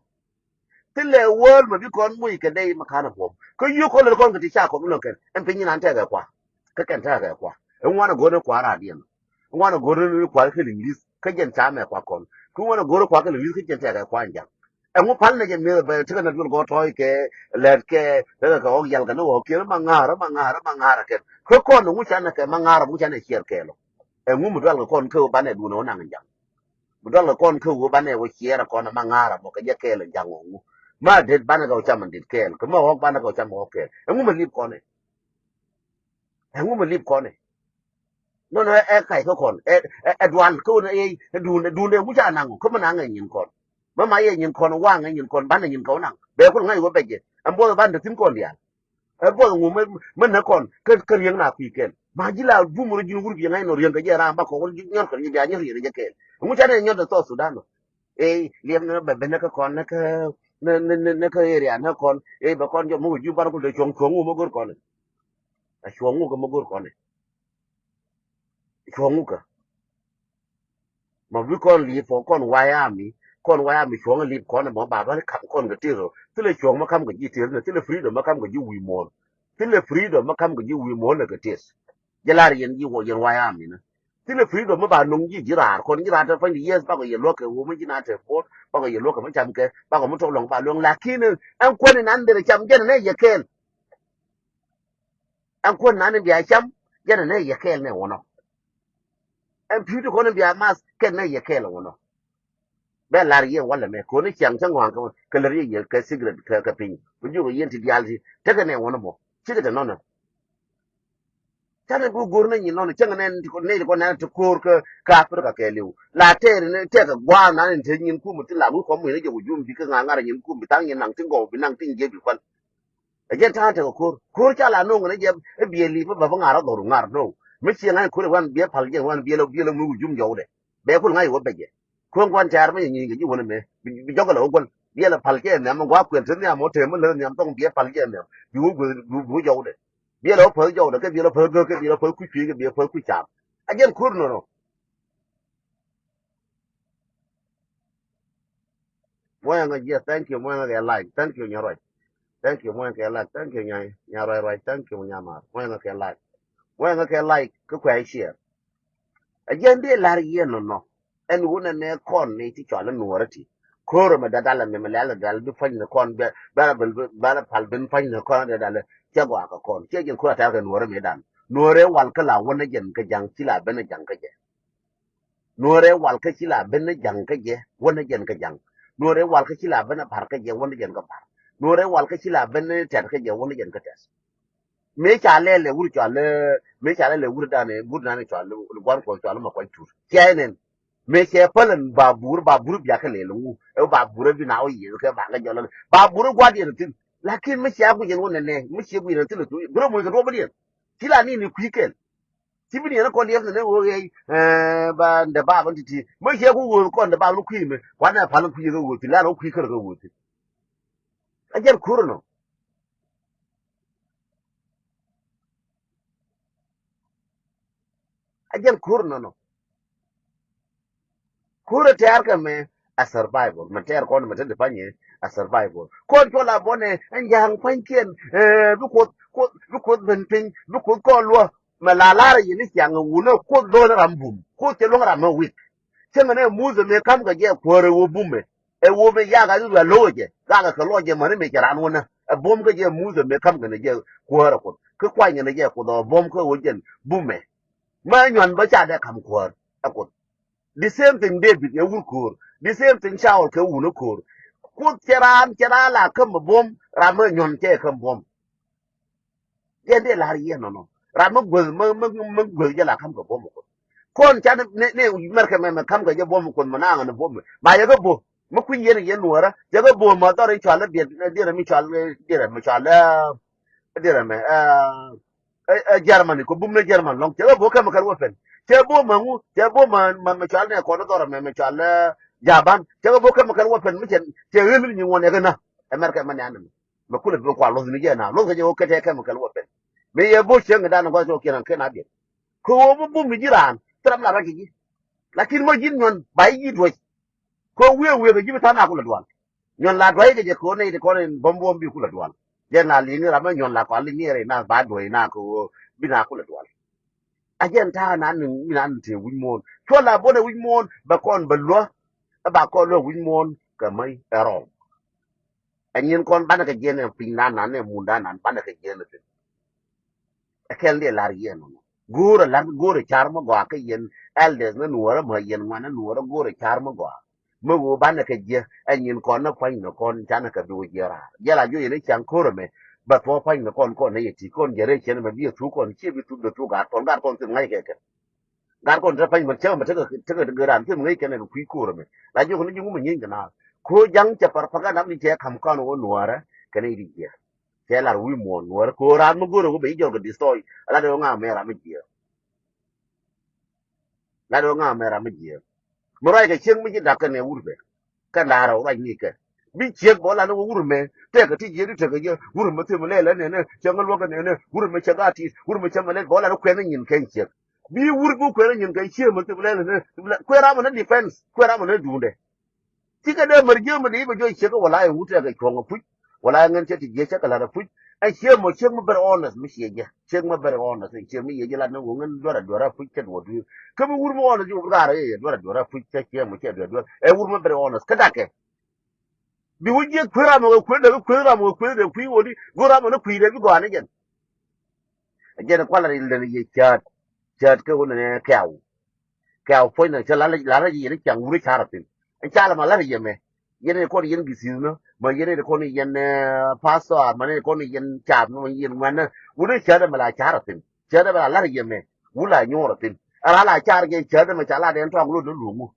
Thilɛ wäl mɛ bi kɔn muc kɛ dɛy mɛ ka̱n ɛ buɔ̱m. Kä yio̱k kɔn lät kɔn kɛ ti ca kɔn mi lɔ̱ŋ kɛn. Ɛn piny nyin an tɛkɛ kua. Kä kɛn tɛkɛ kua. Ɛŋuan ɛ go̱r ni kua radiɛn. Ɛŋuan ɛ go̱r ni kua kä Liŋli̱th. Kä jɛn ca mɛ kua kɔn. Kä ŋuan ɛ go̱r ni kua kä Liŋli̱th kä jɛn tɛkɛ kua ɛn ja̱ŋ. Ɛŋu pal nɛ jɛ mi̱eth bɛ tekɛ nɛ duel gɔɔ tɔ̱ɔ̱c kɛ lɛt kɛ tekɛ kɛ ɣɔk yal kɛ ni ɣɔk kiɛn ma ŋa̱r ma ŋa̱r ma ŋa̱r kɛn. Kä kɔn ŋu canɛ kɛ ma ŋa̱r ŋu canɛ ciɛɛr kɛɛl ɔ. Ɛŋu mi dual kɛ kɔn kä ɣöö banɛ duun ɣöö naŋ ja̱ŋ. Mi dual kɛ kɔn kä ɣöö banɛ wä ciɛɛr kɔn ma ŋa̱r mɔ kɛ jɛ kɛɛl ja̱ŋ ɔ ŋu. Ma det banɛ kɛ wä cam dit kɛɛl kɛ ma ɣɔk banɛ kɛ wä cam ɣɔk kɛɛl. Ɛŋu mi lip kɔn ɛ? Ɛŋu mi lip kɔn ɛ? Nɔnɔ ɛ, ɛ kac kä kɔn ɛ, ɛ, ɛ dual kä wun ɛ, ɛ duun, ɛ duun ɛ wi̱c a naŋ kä mi naŋ ɛ nyin kɔn. Ma ma yɛ nyin kɔn waŋ ɛ nyin kɔn ban ɛ nyin kɔn naŋ bɛ kul ŋa̱c wä bɛc jɛ. Ɛn buɔth ban te thi̱n kɔn diaal. Ɛ buɔth ŋu mɛ, mɛ nɛ kɔn kä, kä riɛŋ na kui̱ kɛn. Ma ji̱ la bum rɔ ji̱n wur bi ŋa̱c nɔ riɛŋ kɛ jɛ ram ba kɔk wä nyɔr kɛn ji̱ bia nyɔr riɛŋ jɛ kɛn. Ŋu ca nɛ nyɔr de South Sudan nɔ. Ey liɛm nɛ bɛ ben nɛ kä kɔn nɛ kä, nɛ, nɛ, nɛ, nɛ kä area nɛ kɔn. Ey bɛ kɔn jɔ muk ji̱ ban kul de cuɔ̱ŋ cuɔ̱ŋ ŋu mɛ go̱r kɔn. A cuɔ̱ŋ ŋu kɛ mɛ go̱r kɔn. Cuɔ̱ŋ ŋu kɛ. Ma bi kɔn li̱i̱p kɔn White Army, kɔn White Army cuɔ̱ŋ li̱i̱p kɔn mɔ ba bä kam kɔn kɛ tir. Thilɛ cuɔ̱ŋ ma kam kɛ ji̱ tir ni, thilɛ freedom ma kam kɛ ji̱ wi̱i̱ muɔ̱ɔ̱n. Thilɛ freedom ma kam kɛ ji̱ wi̱i̱ muɔ̱ɔ̱n ni kɛ tir. Jɛ lar yɛn ji̱ wä yɛn White Army ni. Thilɛ freedom ma ba nuŋ ji̱ ji̱ raar kɔn ji̱ raar te pany di yes bakɔ yɛ luɔk kɛ wä mi ji̱ na te puɔt, bakɔ yɛ luɔk kɛ mi cam kɛ, bakɔ mi tɔk lɔŋ ba luɔŋ lakin ɛn kuɛn inan derɛ cam jɛn nɛ yɛ kɛɛl. Ɛn kuɔn nan in bia cam jɛn nɛ yɛ kɛɛl nɛ wunɔ. Ɛn pi̱i̱t kɔn in bia math kɛn nɛ yɛ kɛɛl wunɔ. Bɛ lar yɛ walɛ mɛ kɔn in ciaŋ cä ŋɔaŋ kɛ wä kɛ lär yɛ yɛ kɛ secret kɛ, kɛ piny. Bi jiök yɛn ti diaal ti tekɛ nɛ wunɔ bɔ cikɛ te nɔnɔ. Canɛ bi go̱r nɛ nyin nɔnɔ cäŋ nɛ ti kɔn nɛ ti kɔn nɛ ti ko̱o̱r kä, kä Africa kɛɛliw. La tɛɛri nɛ tɛkɛ gua̱a̱r nan in te nyin kum ti la wi̱i̱ kɔm wi̱i̱ nɛ jɛ wä jum bi kä ŋa̱ ŋa̱r nyin kum bi thaŋ nyin naŋ ti gɔw bi naŋ ti nyiee bi kual. Ɛ jɛn ta̱a̱ tekɛ ko̱r. Ko̱r ca la no̱o̱ŋ ni jɛ i̱ biɛ li̱p i̱ bä bä ŋa̱r ɛ dhɔr ŋa̱r no̱o̱ŋ. Mi ciɛ ŋa̱c ko̱r i̱ wan biɛ pal jɛ wan biɛ lɛ biɛ lɛ ŋuuk jum jɔwdɛ. Bɛ kul ŋa̱c i̱ wä bɛ jɛ. Ko̱n gua̱n tɛ̈r mi nyɛ nyiny kɛ ji̱ wän ɛmɛ bi jɔk kɛ lɛ wä guäl. Biɛ lɛ pal jɛ nhiam mi gua̱a̱ kuɛn te nhiam mɔ te mi lät nhiam thɔŋ biɛ pal jɛ nhiam. Bi wä guäth bi wä jɔwdɛ. Biɛ lɛ wä päth jɔwdɛ kɛ biɛ lɛ päth gäk kɛ biɛ lɛ päth kui̱ cuëëc kɛ biɛ päth kui̱ caam. A jɛn ko̱r nɔnɔ. Muɔ̱nyɛ ŋä jiɛ, thank you, muɔ̱nyɛ ŋä kɛ like, thank you, nyɛ ruac. Thank you, muɔ̱nyɛ kɛ like, thank you, nyɛ, nyɛ ruac ruac, thank you, nyɛ mar, muɔ̱nyɛ ŋä kɛ like. Muɔ̱nyɛ ŋä kɛ like, kä kuɛ share. A jɛn dee lar yɛ nɔnɔ. Ɛn wunɛ nɛ kɔn ni ti cɔal i̱ nuɔɔrä ti. Ko̱rä mɛ dadalɛ mɛ mɛ lɛl dadalɛ bi pa̱ny ni kɔn bɛ, bɛ, bɛ, bɛ pal bin pa̱ny ni kɔn dadalɛ. Cɛ gɔaa kɛ kɔn, cɛ jɛn ko̱rä tɛr kɛ nuɔɔrä mɛ dan. Nuɔɔrä wal kä la wunɛ jɛn kä ja̱ŋ ci la ben ja̱ŋ kä jɛ. Nuɔrɛ wal kä ci la ben ni ja̱ŋ kä jɛ wä ni jɛn kä ja̱ŋ. Nuɔrɛ wal kä ci la ben ni bar kä jɛ wä ni jɛn kä bar. Nuɔrɛ wal kä ci la ben ni tɛt kä jɛ wä ni jɛn kä tɛt. Mëë ca lɛl lɛ wur cɔal lɛ, mëë ca lɛl lɛ wur dan, wur dan cɔal lɛ guan kuɔ cɔal lɛ ma kuac tur. Ciɛ nɛn. Mëë cɛ päl ɛn babur, babur bia kä lɛl ŋu. Ɛ babur bi na wä yiëë kɛ ba kä jɔl lɛ. Babur gua̱diɛn thin. Lakin mëë cɛ guic ɛn wä nɛnɛ, mëë cɛ guic ɛn thin lɛ tu. Gurɛ muc kɛ duɔ̱p bä diɛn. Ci la ni ni kui̱ kɛn. Ci bi niɛn kɔn liɛp ni ne ɣöö ɣɛy, eh, ba ndɛ bap ni ti̱ti̱. Mä ciɛ ku ɣöö kɔn ndɛ bap ni kui̱ mɛ. Kuan ɛ pal ni kui̱ kɛ ɣöö thi̱n, la ni wä kui̱ kär kɛ ɣöö thi̱n. A jɛn ko̱r nɔ. A jɛn ko̱r nɔ nɔ. Ko̱r ɛ tɛɛr kɛ mɛ a survival. Mɛ tɛɛr kɔn mɛ te di panyɛ a survival. Kɔn cɔl a bɔnɛ ɛn ja̱a̱ŋ panykiɛn, eh, bi Kuoth, Kuoth, bi Kuoth ben piny, bi Kuoth kɔn luɔ. Mɛ la lar yini ciaŋ wunä Kuoth luɔ̱ŋ ram bum. Kuoth cɛ luɔ̱ŋ ram mɛ wik. Cäŋɛ ni Muthɛ mëë ka̱m kɛ jɛ kuäärɛ wä bumɛ. Ɛ wä mɛ yak a Israel lo̱wɛ jɛ. Gakɛ kɛ luɔc jɛ mäni mëë cɛ raan wunä. Ɛ bum kä jɛ Muthɛ mëë ka̱m kɛ ni jɛ kuäärɛ Kuoth. Kä kuany kɛ ni jɛ Kuoth ɛ bum kä wä jɛn bumɛ. Mä nyuan bä ca dee ka̱m kuäär ɛ Kuoth. The same thing David ɛ wur ko̱o̱r. The same thing Shaul kɛ wun ɛ ko̱o̱r. Kuoth cɛ raan, cɛ raan la käm ɛ buɔ̱m, ram mi nyuɔ̱n cɛ käm buɔ̱m. Jɛn dee la̱r yɛ nɔnɔ. Ram mi guäth, mi, mi, mi guäth jɛ la käm kɛ buɔ̱m ɛ Kuoth. Kɔn ca ni, ni, ni mɛrkɛ mɛ, mɛ käm kɛ jɛ buɔ̱m ɛ Kuoth mɛ naŋ ni buɔ̱m. Ma yɛ kɛ bo̱. Mi kui̱ yɛn, yɛn nuɔrä. Yɛ kɛ bo̱ ma dhɔr in cɔal i̱ diɛt, diɛt mi cɔal, diɛt mi cɔal, eh, diɛt mɛ, eh, ɛ, ɛ, Germany, kɛ bum ni German lɔŋ. Cɛ kɛ bo̱ chemical weapon. Cɛ bo̱ ma ŋu, cɛ bo̱ ma, ma, ma cɔal nɛ kɔn dhɔr mɛ, ma cɔal, ɛ, Japan. Cɛ kɛ bo̱ chemical weapon mi cɛ, cɛ ɣän ni nyi ŋuɔn yɛ kɛ na. America mɛ nɛ anɛ mɛ. Mɛ kulɛ bi kua luɔth ni jɛ na. Luɔth kɛ jɛ wä kɛ tɛ chemical weapon. Mi yɛ bo̱ cieŋ dan gɔs cɛ wä kiɛn kɛ na biɛt. Kɛ wä bum mi ji̱ raan. Thil ram la rɔ kɛ ji̱. Lakin mɔ ji̱n nyuɔn, ba ji̱ duɔc. Kɛ wiee wiee kɛ ji̱ bi ta̱a̱ na kulɛ dual. Nyuɔn la dua̱c kɛ jɛ kɛ ɣöö nɛy ti kɔn in bäm buɔ̱m bi kulɛ dual. Jɛn la li̱ŋ ram mi nyuɔn la kɔn li̱ŋ ni rɛy na ba duɔ̱c na kɛ ɣöö bi na kulɛ dual. A jɛn ta̱a̱ na niŋ mi na niŋ tëë wi̱c muɔ̱ɔ̱n. Cuɔ la buɔ̱n ɛ wi̱c muɔ̱ɔ̱n bɛ kɔn bɛ luäk. Ɛ ba kɔn luäk wi̱c muɔ̱ɔ̱n kɛ mäc ɛ rɔɔŋ. Ɛ nyin kɔn banɛ kɛ jiɛn ɛ piny nan nan ɛ mun dan nan banɛ kɛ jiɛn ɛ thi̱n. Ɛ kɛl ni ɛ lar yɛ nɔnɔ. Go̱o̱rɛ lar go̱o̱rɛ car mi gɔaa kä yɛn elders ni nuɔɔrä mɛ yɛn ŋuan ni nuɔɔrä go̱o̱rɛ car mi gɔaa. Mi ɣöö banɛ kɛ jiɛ ɛ nyin kɔn ni pua̱ny ni kɔn canɛ kɛ bi wä jiɛ raar. Jɛ la juɔc yɛn i̱ ca̱ŋ ko̱rɛ mɛ bɛ thuɔ̱ɔ̱ pua̱ny ni kɔn kɔn ni yɛ ti kɔn jɛ rɛy cɛn mɛ bi yɛ thuk kɔn ciɛ bi thuk dee thuk gaat kɔn gaat kɔn thil ŋa̱c kɛ kɛ. Gat kɔn te pany mɛ cäŋ mɛ tekɛ tekɛ gat ram cäŋ ŋäc kɛn ɛ kɛ kui̱ ko̱r ɛmɛ. La jiök ni ji̱ ŋu mɛ nyieeny kɛ naath. Ko̱ ja̱ŋ cɛ propaganda mi cɛ ka̱m kɔn wä nuäärä kɛn i̱ di jiɛ. Cɛ lar wi̱i̱ muɔ̱ɔ̱n nuäärä ko̱ ram mi go̱rɛ wä bɛ i̱ jɔl kɛ destroy. La dee wä ŋa̱ mɛ ram mi jiɛ. La dee wä ŋa̱ mɛ ram mi jiɛ. Mi ruac kɛ cieŋ mi ci da̱k kɛn ɛ wur bɛ. Kɛn da̱rɛ wä ruac ni kɛ. Bi ciek bä la ni wä wur mɛ tɛk kɛ ti jiɛ di tekɛ jɛ wur mɛ thim lɛ lɛ nɛnɛ cɛ ŋä luɔk kɛ nɛnɛ wur mɛ cɛ gaa tit wur mɛ cɛ mɛ lɛ bä la ni kuɛn ni nyin kɛn ciek. Bi wur bi kuɛn ni nyin kɛn ciek mɛ thim lɛ lɛ nɛ kuɛn ram mɛ ni defense kuɛn ram mɛ ni duundɛ. Cikɛ dee mär jiäk mi dee i̱ bɛ jɔc ciek wala i̱ wut tɛk kɛ cuɔ̱ŋ apuc. Wala i̱ ŋän cɛ ti jiɛ cɛ kɛ la̱t apuc. Ɛ ciek mɔ ciek mi very honest mi ciɛ jɛ ciek mi very honest ciek mi yɛ jɛ lat ni wä ŋän duar a duar apuc cɛ duɔ̱r dui̱r. Kä mi wur mi honest ji̱ wur gaar ɛ yɛ duar a duar apuc cɛ ciek mɔ cɛ duar duar ɛ wur mi very honest kä dakɛ. Bi wä jiɛk kueth ram ɛ kueth dee kueth ram ɛ kueth dee kui̱ wä di go̱o̱r ram ɛ ni kui̱ dee bi gɔaa ni jɛn. Ɛ jɛn kualɛ ri lɛn yɛ cäät cäät kä wä nɛ kɛw. Kɛw puɔ̱ny nɛ cä la̱t la̱t yɛ ni ciaŋ wur i̱ ca̱r a thi̱n. Ɛn ca lɛ ma la̱t yɛ mɛ yɛn ni kɔn yɛn gisi̱th nä ma yɛn ni kɔn yɛn pastor ma ni kɔn yɛn caap nä ma yɛn ŋuɛn nä wur i̱ cäät ɛmɛ la ca̱r a thi̱n. Cäät ɛmɛ la la̱t yɛ mɛ wur la nyuɔr a thi̱n. Ɛ la la ca̱r jɛ cäät ɛmɛ ca la dɛn tɔŋ lot ni luŋ wä.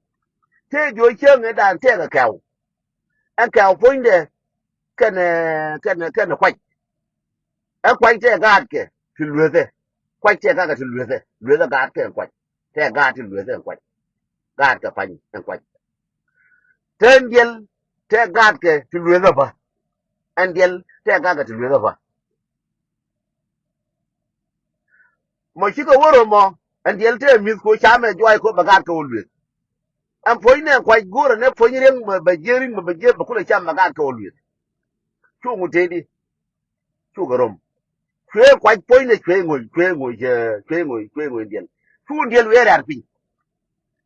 Tëë diɔ̱ɔ̱c cäŋ ɛ dan tɛk ɛ kɛw. Ɛn kɛw puɔ̱nydɛ kɛnɛ kɛnɛ kɛnɛ kuac. Ɛ kuac tɛ gaatkɛ ti luethɛ. Kuac tɛ gaatkɛ ti luethɛ. Luethɛ gaatkɛ ɛn kuac. Tɛ gaat ti luethɛ ɛn kuac. Gaatkɛ pany ɛn kuac. Tɛ ɛn diɛl tɛ gaatkɛ ti luethɛ bä. Ɛn diɛl tɛ gaatkɛ ti luethɛ bä. Mɔ cikɛ wä rom mɔ, ɛn diɛl tɛ mi̱th ko camɛ juay ko bɛ gaatkɛ wä lueth. Ɛn puɔ̱ny nɛ kuac go̱o̱rɛ nɛ puɔ̱ny riɛŋ mɛ bɛ jiɛ riŋ mɛ bɛ jiɛ bɛ kulɛ cam bɛ gaatkɛ wä lueth. Cu ŋu tëëdi. Cukɛ rom. Cuɛ kuac puɔ̱ny nɛ cuɛ ŋoc cuɛ ŋoc cuɛ ŋoc cuɛ ŋoc diɛl. Cu diɛl wiee riar piny.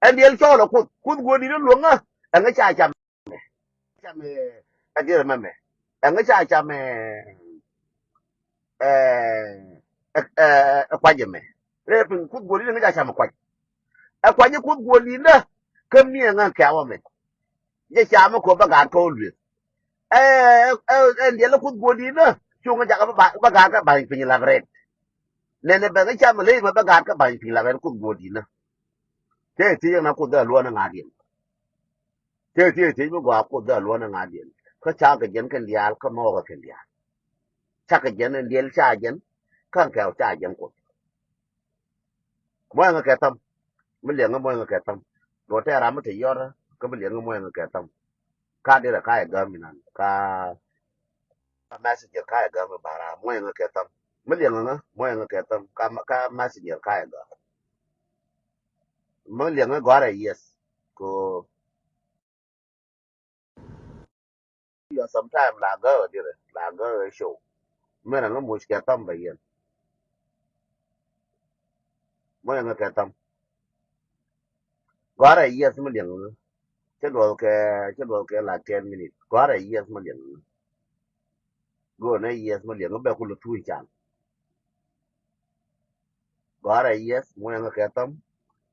Ɛn diɛl cɔɔl ɛ kuoth kuoth guɔ̱ɔ̱r di̱t ɛ luäŋä. Ɛŋä ca cam mɛ. Cam ɛ diɛl mɛmɛ. Ɛŋä ca cam ɛ ɛ ɛ kuac ɛmɛ. Rɛ piny kuoth guɔ̱ɔ̱r di̱t ɛŋä ca cam ɛ kuac. Ɛ kuac ɛ kuoth guɔ̱ɔ̱r di̱t nä. Kä mi ɛŋä kɛ̈wä mɛ. Jɛ ca mi kɔ bä gaat kä ɣä lueth. Ɛ ɛ ɛ diɛl ɛ kuoth guɔ̱ɔ̱r di̱t nä. Cuŋ ɛ jakä bä gaat kä ba̱ny piny lak rɛt. Nɛnɛ bɛ kä cam ɛ ley mɛ bä gaat kä ba̱ny piny lak rɛt kuoth guɔ̱ɔ̱r di̱t nä. Cɛ thiec ɛn a kuoth dhɛ luɔ̱n ɛ ŋa̱diɛn. Cɛ thiec thiec mi gɔaa kuoth dhɛ luɔ̱n ɛ ŋa̱diɛn. Kä cakɛ jɛn kɛn diaal kä mɔɔkɛ kɛn diaal. Cakɛ jɛn ɛn diɛl ca jɛn. Kä ɛn kɛw ca jɛn kuoth. Muɔ̱yɛŋä kɛ thäm. Mi liɛŋä muɔ̱yɛŋä kɛ thäm. Duɔ̱tɛ ram mi te yɔrä kä mi liɛŋä muɔ̱yɛŋä kɛ thäm. Ka dirɛ ka yɛ gäm inan ka messenger ka yɛ gäm ibara muɔ̱yɛŋä kɛ thäm. Mi liɛŋä ŋä muɔ̱yɛŋä kɛ thäm ka messenger ka yɛ gäm. Mi liɛŋä gɔ̱rɛ yes ko. Yɔ sometime la gä ɛ dirɛ la gä ɛ show. Mɛn ɛŋä muc kɛ thäm bɛ yɛn. Muɔ̱yɛŋä kɛ thäm. Gɔ̱rɛ yes mi liɛŋä. Cä duɔl kɛ cä duɔl kɛ la ten minute gɔ̱rɛ yes mi liɛŋä. Go̱o̱rɛ yes mi liɛŋä bɛ kulɛ tuuc can. Gɔ̱rɛ yes muɔ̱yɛŋä kɛ thäm.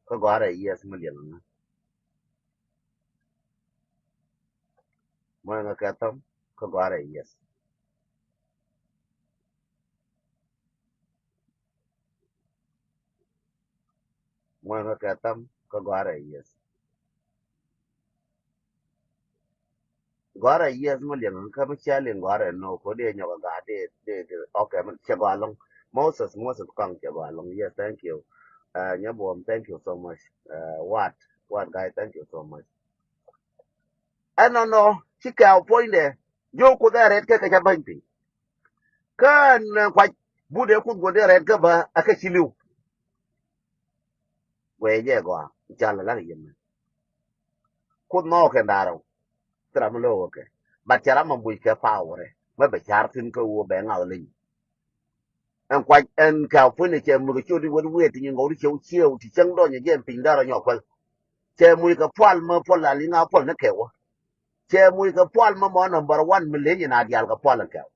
Kä gɔ̱rɛ yes mi liɛŋä. Muɔ̱yɛŋä kɛ thäm kä gɔ̱rɛ yes. Muɔ̱yɛŋä kɛ thäm kä gɔ̱rɛ yes. Gɔ̱rɛ yes mi liɛŋ kä mi cɛ liŋ gɔ̱rɛ no ko dee nyɔk ɛ gaat dee dee dee okay mi cɛ gɔaa lɔŋ. Moses Moses kɔŋ cɛ gɔaa lɔŋ yes thank you. Nyɛ buɔm thank you so much. Wat wat guy thank you so much. Ɛnɔnɔ ci kɛw puɔ̱nydɛ jiök kuoth ɛ rɛt kä kɛ ca bäny piny. Kä ɛn kuac but ɛ kuoth guɔ̱n dee rɛt kä bä ɛ kä ci li̱w. Guɛy jɛ gɔaa i̱ cal ɛ la̱t ɛ yɛn mɛ. Kuoth ma ɣɔkɛ da̱rɛ wä thil ram mi lo̱k ɣɔkɛ. But cɛ ram ma buc kɛ power ɛ mɛ bɛ ca̱r thi̱n kä ɣöö bɛ ŋa̱th leny. Ɛn kuac ɛn kɛ a puɔ̱ny ni cɛ muk ɛ ciöt i̱ wet wiet ti nyin gɔw ti ciew ciew ti cäŋ dɔny ɛ jɛ ɛn piny da̱r ɛ nyɔk kuäl. Cɛ muc kɛ pual mä puɔl la liŋ a puɔl ni kɛ wä. Cɛ muc kɛ pual mä mɔ number one mi leny in a dial kɛ pual ɛn kɛw.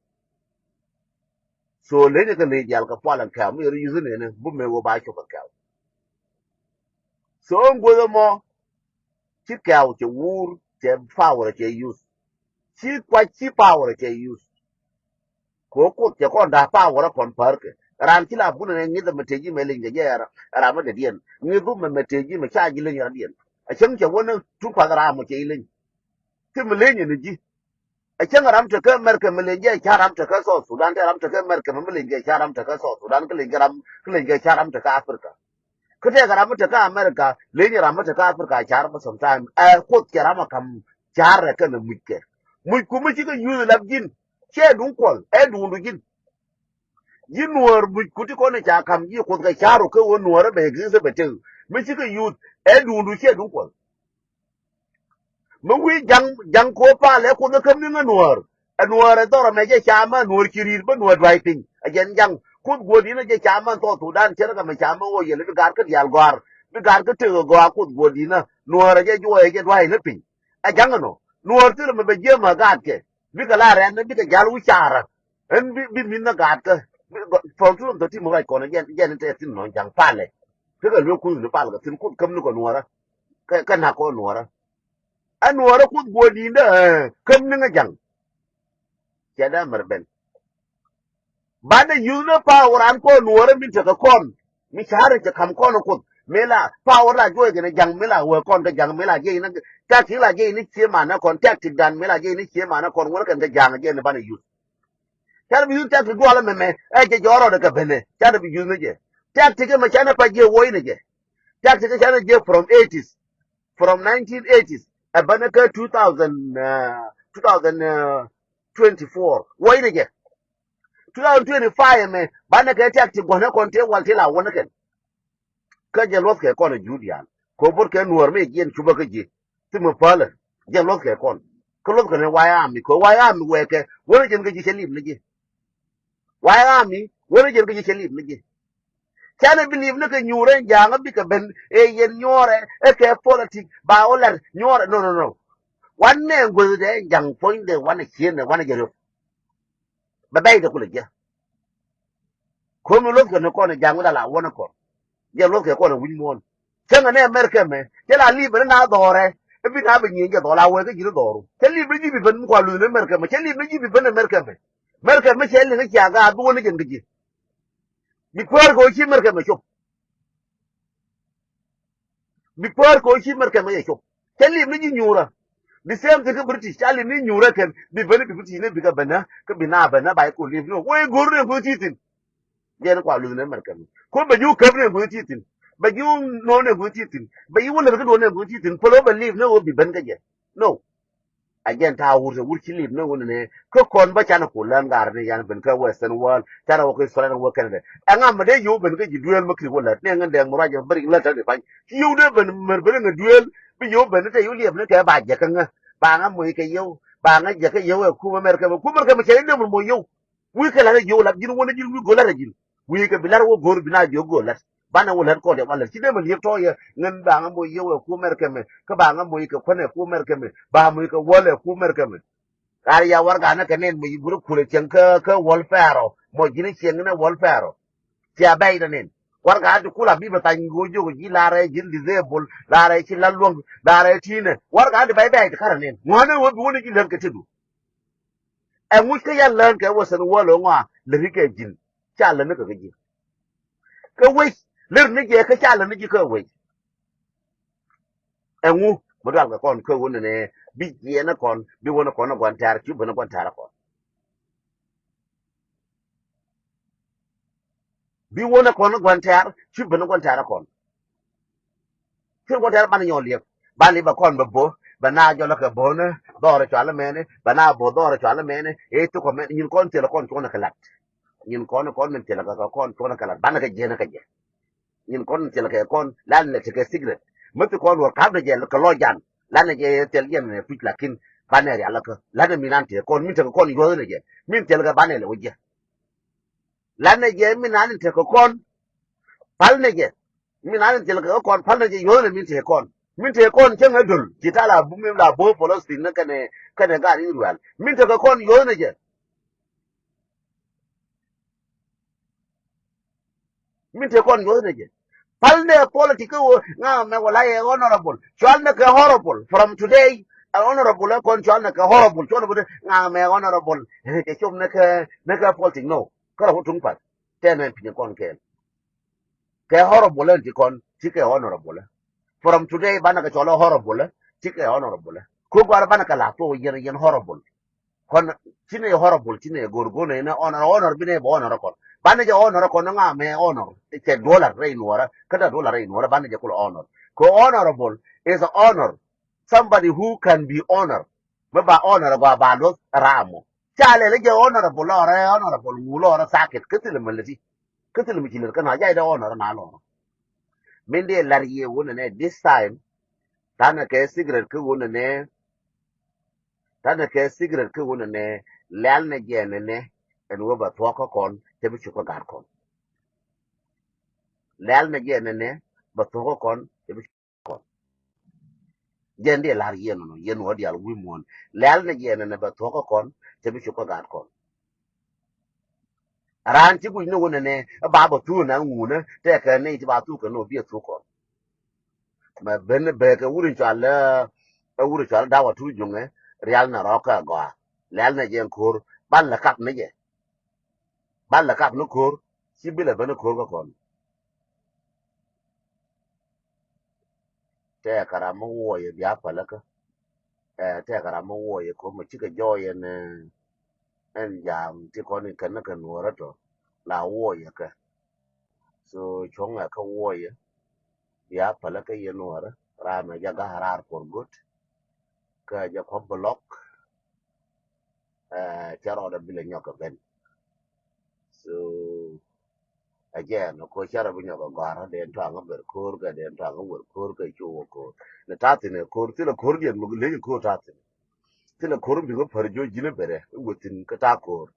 So leny kɛ leny dial kɛ pual ɛn kɛw mi yɛr yuth nɛni bi mëë wä ba cop ɛn kɛw. So ɛn guäth ɛmɔ ci kɛw cɛ wur cɛ power cɛ yuth. Ci kuac ci power cɛ yuth. Kɛ ɣöö kuoth cɛ kɔn da̱a̱ power ɛ kɔn pärkɛ. Raan ci la bun ɛn ŋi̱th ɛmɛ tëë ji̱ mɛ leny kɛ jɛ ram mi dɛdiɛn ŋi̱th bun mɛ mɛ tëë ji̱ mɛ ca ji̱ leny radiɛn. A cäŋ cɛ wä ni tun path ram mɔ cɛ ji̱ leny. Ti mi leny ɛn ji̱. A cäŋ ram tekä America mi leny jɛ ca ram tekä South Sudan tɛ ram tekä America mi leny jɛ ca ram tekä South Sudan kä leny kɛ ram kä leny kɛ ca ram tekä Africa. Kä tɛkɛ ram mi tekä America leny ram mi tekä Africa car bä sometime ɛ kuoth cɛ ram a kam car rɛ kɛn a muckɛ. Mucku mi cikɛ yuth lap ji̱n cɛ duŋ kuɔl ɛ duundu ji̱n. Ji̱ nuɔɔr mucku ti kɔn ca kam ji̱ kuoth kɛ car ɔ kä ɣöö nuɔɔr ɛ bɛ exist ɛ bɛ tek mi cikɛ yuth ɛ duundu cɛ duŋ kuɔl. Mi wi̱i̱ ja̱ŋ ja̱ŋ ko̱ palɛ kuoth ɛ käm niŋ ɛ nuɔɔr. Ɛ nuɔɔr ɛ dhɔr ɛmɛ jɛ camä ɛ nuɔɔr ci ri̱i̱t bä nuɔɔr dua̱c piny ɛ jɛn ja̱ŋ. Kuoth guɔ̱ɔ̱r di̱n ɛ jɛ camä ɛn South Sudan cɛ rɛ kɛ mɛ camä ɣöö yɛl bi gaat kä diaal gɔ̱a̱r bi gaat kä tek ɛ gɔaa kuoth guɔ̱ɔ̱r di̱n ɛ nuɔɔr ɛ jɛ juɔɔy ɛ jɛ dua̱c ni piny. Ɛ ja̱ŋ ɛnɔ nuɔɔr thilɛ mɛ bɛ jiämä gaatkɛ bikɛ la rɛ̈n bikɛ ja̱l wi̱c caarä. Ɛn bi bi mi̱th ni gaatkä. From thilɛ mɛ thɔ̱ ti mɛ ruac kɔn ɛ jɛn ɛ thin nɔ ja̱ŋ palɛ. Tekɛ luek kuth ni palkɛ thi̱n kuoth käm ni kɛ nuɔɔrä. Kä kä nak kɔn nuɔɔrä. Ɛ nuɔɔrä kuoth guɔ̱ɔ̱r di̱i̱ndä. Käm niŋä ja̱ŋ. Cɛ dee mɛr ben. Banɛ yuth ni power an kɔn nuɔɔrä min tekɛ kɔn mi ca̱rä cɛ ka̱m kɔn kuoth mi la power la juɔc kɛn ja̱ŋ mi la wee kɔn kɛ ja̱ŋ mi la jiɛc ni tactic la jiɛc ni cie manɛ kɔn tactic dan mi la jiɛc ni cie manɛ kɔn wä ni kɛn kɛ ja̱ŋ jiɛc ni banɛ yuth. Canɛ bi use tactic dualä mɛmɛ, ɛ jɛ jɔrɔ de kɛ benɛ. Canɛ bi use ni jɛ. Tactic mɛ canɛ pa jɛ woy ni jɛ. Tactic canɛ jɛ from eighties. From nineteen eighties. Ɛ benɛ kɛ two thousand, uh, two thousand twenty-four. Woy ni jɛ. Two thousand twenty-five mɛ, banɛ kɛ tactic guɔnɛ kɔn tëë wal tëë la wänä kɛn. Kä jɛ luɔth kɛ kɔn ɛ Judian. Kɛ bot kɛ nuɔr mi jiɛn cupä kä ji̱. Thimɛ pälä. Jɛ luɔth kɛ kɔn. Kä luɔth kɛ ni White Army. Kɛ White Army wɛɛkɛ. Wänä jɛn kä ji̱ cɛ lip ni ji̱. White Army. Wänä jɛn kä ji̱ cɛ lip ni ji̱. Canɛ bi lip ni kɛ nyuurɛ ja̱a̱ŋä bikɛ ben. Ɛ yɛn nyuɔrɛ. Ɛ kɛ politik. Ba wä lat nyuɔrɛ. No, no, no. Wanɛ guäthdɛ ja̱ŋ puɔ̱nydɛ wanɛ ciënɛ wanɛ jɛ riok. Bɛ bɛy de kulɛ jɛ. Komi luɔth kɛ ni kɔn ja̱a̱ŋ wi̱cdɛ la wänä kɔn. Jɛ luɔth kɛ kɔn wi̱c muɔ̱ɔ̱n. Cäŋɛ ni America mɛ. Cɛ la lip ni na dhɔrɛ. I̱ bi na bɛ nyieny jɛ dhɔr la wee kä ji̱n dhɔru. Cɛ lip ni ji̱ bi ben mi kua luth ni America mɛ. Cɛ lip ni ji̱ bi ben America mɛ. America mɛ cɛ liŋ i̱ cia gaat bi wä ni jɛn kä ji̱. Bi kuäär kɛ wä ci America mɛ cop. Bi päär kɛ ɣöö ci America mɛ yɛ cop. Cɛ lip ni ji̱ nyuurä. The same thing kä British. Ca lip ni nyuurä kɛn. Bi ben ni bi British ni bikɛ ben nä. Kä bi na ben nä ba yɛ kɛ lip ni wee go̱r ni ɛn kui̱ ti thi̱n. Jɛn kua luth ni America mɛ. Kä bɛ ji̱ wä käp ni ɛn kui̱ ti thi̱n. Bɛ ji̱ wä no̱o̱ŋ ni ɛn kui̱ ti thi̱n. Bɛ ji̱ wä lät kä duɔ̱ɔ̱r ni ɛn kui̱ ti thi̱n. Päl wä bɛ lip ni ɣöö bi ben kä jɛ. No. A jɛn ta̱a̱ wur, wur ci lip ni wun ni. Kä kɔn bä canɛ ku län gar ni yan ben kä Western world, canɛ wä kä Australia wä Canada. Ɛŋa mɛ dee yio̱w ben kä ji̱ duel mä kiri wä lät ni ɛŋa dɛŋ mi ruac jɛ bä rik lät tɛn i̱ pa̱ny. Ci yio̱w dee ben mär ben ŋa duel, bi yio̱w ben ni te yio̱w liɛp ni kɛ ba jɛ kä ŋä. Ba ŋa moc kɛ yio̱w, ba ŋa jɛ kä yio̱w ɛ kum America mɛ, kum America mɛ cɛ ni dee mɛ moc yio̱w. Wi̱i̱ kɛ la̱t ɛ ji̱ wä la̱t ji̱n wä ni ji̱n wi̱i̱ go̱l la̱t ɛ ji̱n. Wi̱i̱ kɛ bi la̱t wä go̱r bi na ji̱ wä go̱r la̱t. Banɛ wä la̱t kɔn diɛ wä la̱t ci dee mɛ li̱ep tɔ̱ yɛ ŋän ba ŋä moc yɛ wä ku mɛr kɛmɛ. Kä ba ŋä moc kɛ kuänɛ ku mɛr kɛmɛ. Ba moc kɛ wäl ɛ ku mɛr kɛmɛ. Rar ya warɛga ni kɛ nɛn mɛ yi gurä kulɛ cieŋ kä, kä wäl pɛɛrɔ. Mɔ ji̱n cieŋ ni wäl pɛɛrɔ. Cia bɛy dɛ nɛn. Warɛga ti kula bi bɛ thany go̱o̱r jiök ji̱ larɛ ji̱n disable, larɛ ci la luäŋ, larɛ ti̱nɛ. Warɛga ti bɛy bɛy ti kärɛ nɛn. Ŋuanɛ wä bi wä ni ji̱ lät kɛ ti du. Ɛŋu kä ya lään kɛ Western world ŋɔa lät kɛ ji̱n ca lät ni kɛ kɛ ji̱n. Kä wec lät ni jɛ kä ca lät ni ji̱ kä wec. Ɛŋu mi dual kɛ kɔn kä wun ni bi jiɛn ni kɔn bi wun ni kɔn ni guan tɛr ci ben ni guan tɛr kɔn. Bi wun ni kɔn ni guan tɛr ci ben ni guan tɛr kɔn. Thil guɔ tɛr banɛ nyɔk liɛp. Banɛ liɛp bɛ kɔn bɛ bo̱ bɛ na jɔlä kɛ bo̱ ni dhɔr cual mɛni bɛ na bo̱ dhɔr cual mɛni. Ɛ thuk kɔ mɛni nyin kɔn thil kɔn cuɔnɛ kɛ lat. Nyin kɔn kɔn min thil kɛ kɔn cuɔnɛ kɛ lat banɛ kɛ jiɛn kɛ jɛ. Nyin kɔn min thil kɛ kɔn lan lɛ tekɛ secret. Mäthi kɔn wä kap ni jɛ kɛ lɔ jan. Lan ni jɛ thil jɛ ni puc lakin banɛ rial kä lan ni min an tekɛ kɔn min tekɛ kɔn yuɔth ni jɛ min thil kɛ banɛ lɛ wä jɛ. Lanɛ jɛ min an in tekɛ kɔn. Pal nɛ jɛ min an in tekɛ kɔn pal nɛ jɛ yuɔth nɛ min tekɛ kɔn. Min tekɛ kɔn cäŋ ɛ döl ci ta la bu min la bo̱o̱ Palestine ni kɛnɛ kɛnɛ gaat Israel min tekɛ kɔn yuɔth nɛ jɛ. Min tekɛ kɔn yuɔth nɛ jɛ. Pal nɛ politik kä ɣöö ŋa mɛ wala yɛ honorable cual nɛ kɛ horrible from today. Ɛ honorable ɛ kɔn cual nɛ kɛ horrible cual nɛ kɛ ŋa mɛ honorable. Ɛ cɛ cop nɛ kɛ nɛ kɛ politik no. Kärɛ wä tuŋ path tɛn ɛn pi̱ny kɔn kɛɛl. Kɛ horrible ɛn ti kɔn ti kɛ honorable. From today banɛ kɛ cɔl ɛ horrible ti kɛ honorable. Ko guar banɛ kɛ la thok yɛn yɛn horrible. Kɔn ci nɛ horrible ci nɛ go̱r go̱r nɛ nɛ honor honor bi nɛ bɛ honor kɔn banɛ jɛ honor kɔn ŋa mɛ honor. Kɛ dollar rɛy nuɔrɛ kä da dollar rɛy nuɔrɛ banɛ jɛ kul honor. Kɛ honorable is a honor. Somebody who can be honor. Mɛ ba honor gua ba luth ramɔ. Ca lɛl jɛ honorable lɔrɛ honorable ŋu lɔrɛ sakit kä thil mɛ leti. Kä thil mɛ ci lɛt kä na jay dɛ honor na lɔrɛ. Min dee lar yɛ wunɛ nɛ this time. Tanɛ kɛ secret kä wunɛ nɛ. Tanɛ kɛ secret kä wunɛ nɛ. Lɛl nɛ jɛ nɛ nɛ. Ɛn wä ba thuɔk kä kɔn cɛ bi cuk kä gat kɔn. Lɛl nɛ jɛ nɛ nɛ ba thuɔk kä kɔn cɛ bi kɔn. Jɛn diɛ lar yɛn nɔ yɛn wä dial wi̱i̱ muɔ̱ɔ̱n. Lɛl ni jɛn ni bɛ thuɔ̱k kä kɔn cɛ bi cuk kä gaat kɔn. Raan ci guic ni wun ni ni ba bɛ thuk ni ŋuunä tɛkɛ ni ci ba thuk kɛ ni wä biɛ thuk kɔn. Mɛ ben bɛ kɛ wur in cual ɛ wur in cual dawa tu juŋɛ rial ni rɔɔk kä gɔaa. Lɛl ni jɛn ko̱r ban lɛ kak ni jɛ. Ban lɛ kak ni ko̱r ci bi lɛ ben ni ko̱r kä kɔn. Tɛɛkɛ ram mi wuɔyɛ bia päläkä. Ɛ tɛɛkɛ ram mi wuɔyɛ ko̱r mɛ cikɛ jɔɔyɛ ni. Ɛn jam ti kɔn in kɛn ni kɛ nuɔrä tɔ la wuɔyɛ kɛ. So cuɔ̱ŋɛ kä wuɔyɛ bia pälä kä yɛ nuɔrä ram ɛ jɛ ga̱ rar kuɔr go̱t. Kä jɛ kuɔ̱p block. Cɛ rɔɔdɛ bilɛ nyɔk kɛ ben. So again ko cɛ rɔ bi nyɔk kɛ gɔ̱a̱r den tɔaŋ ber ko̱r kɛ den tɔaŋ wer ko̱r kɛ cu wä ko̱r. Ni ta̱thi̱n ɛ ko̱r thilɛ ko̱r diɛn mi lec ɛ ko̱r ta̱thi̱n. Thilɛ ko̱r mi bi kä pär jo̱ ji̱n ɛ berɛ wethin kä ta̱ ko̱r.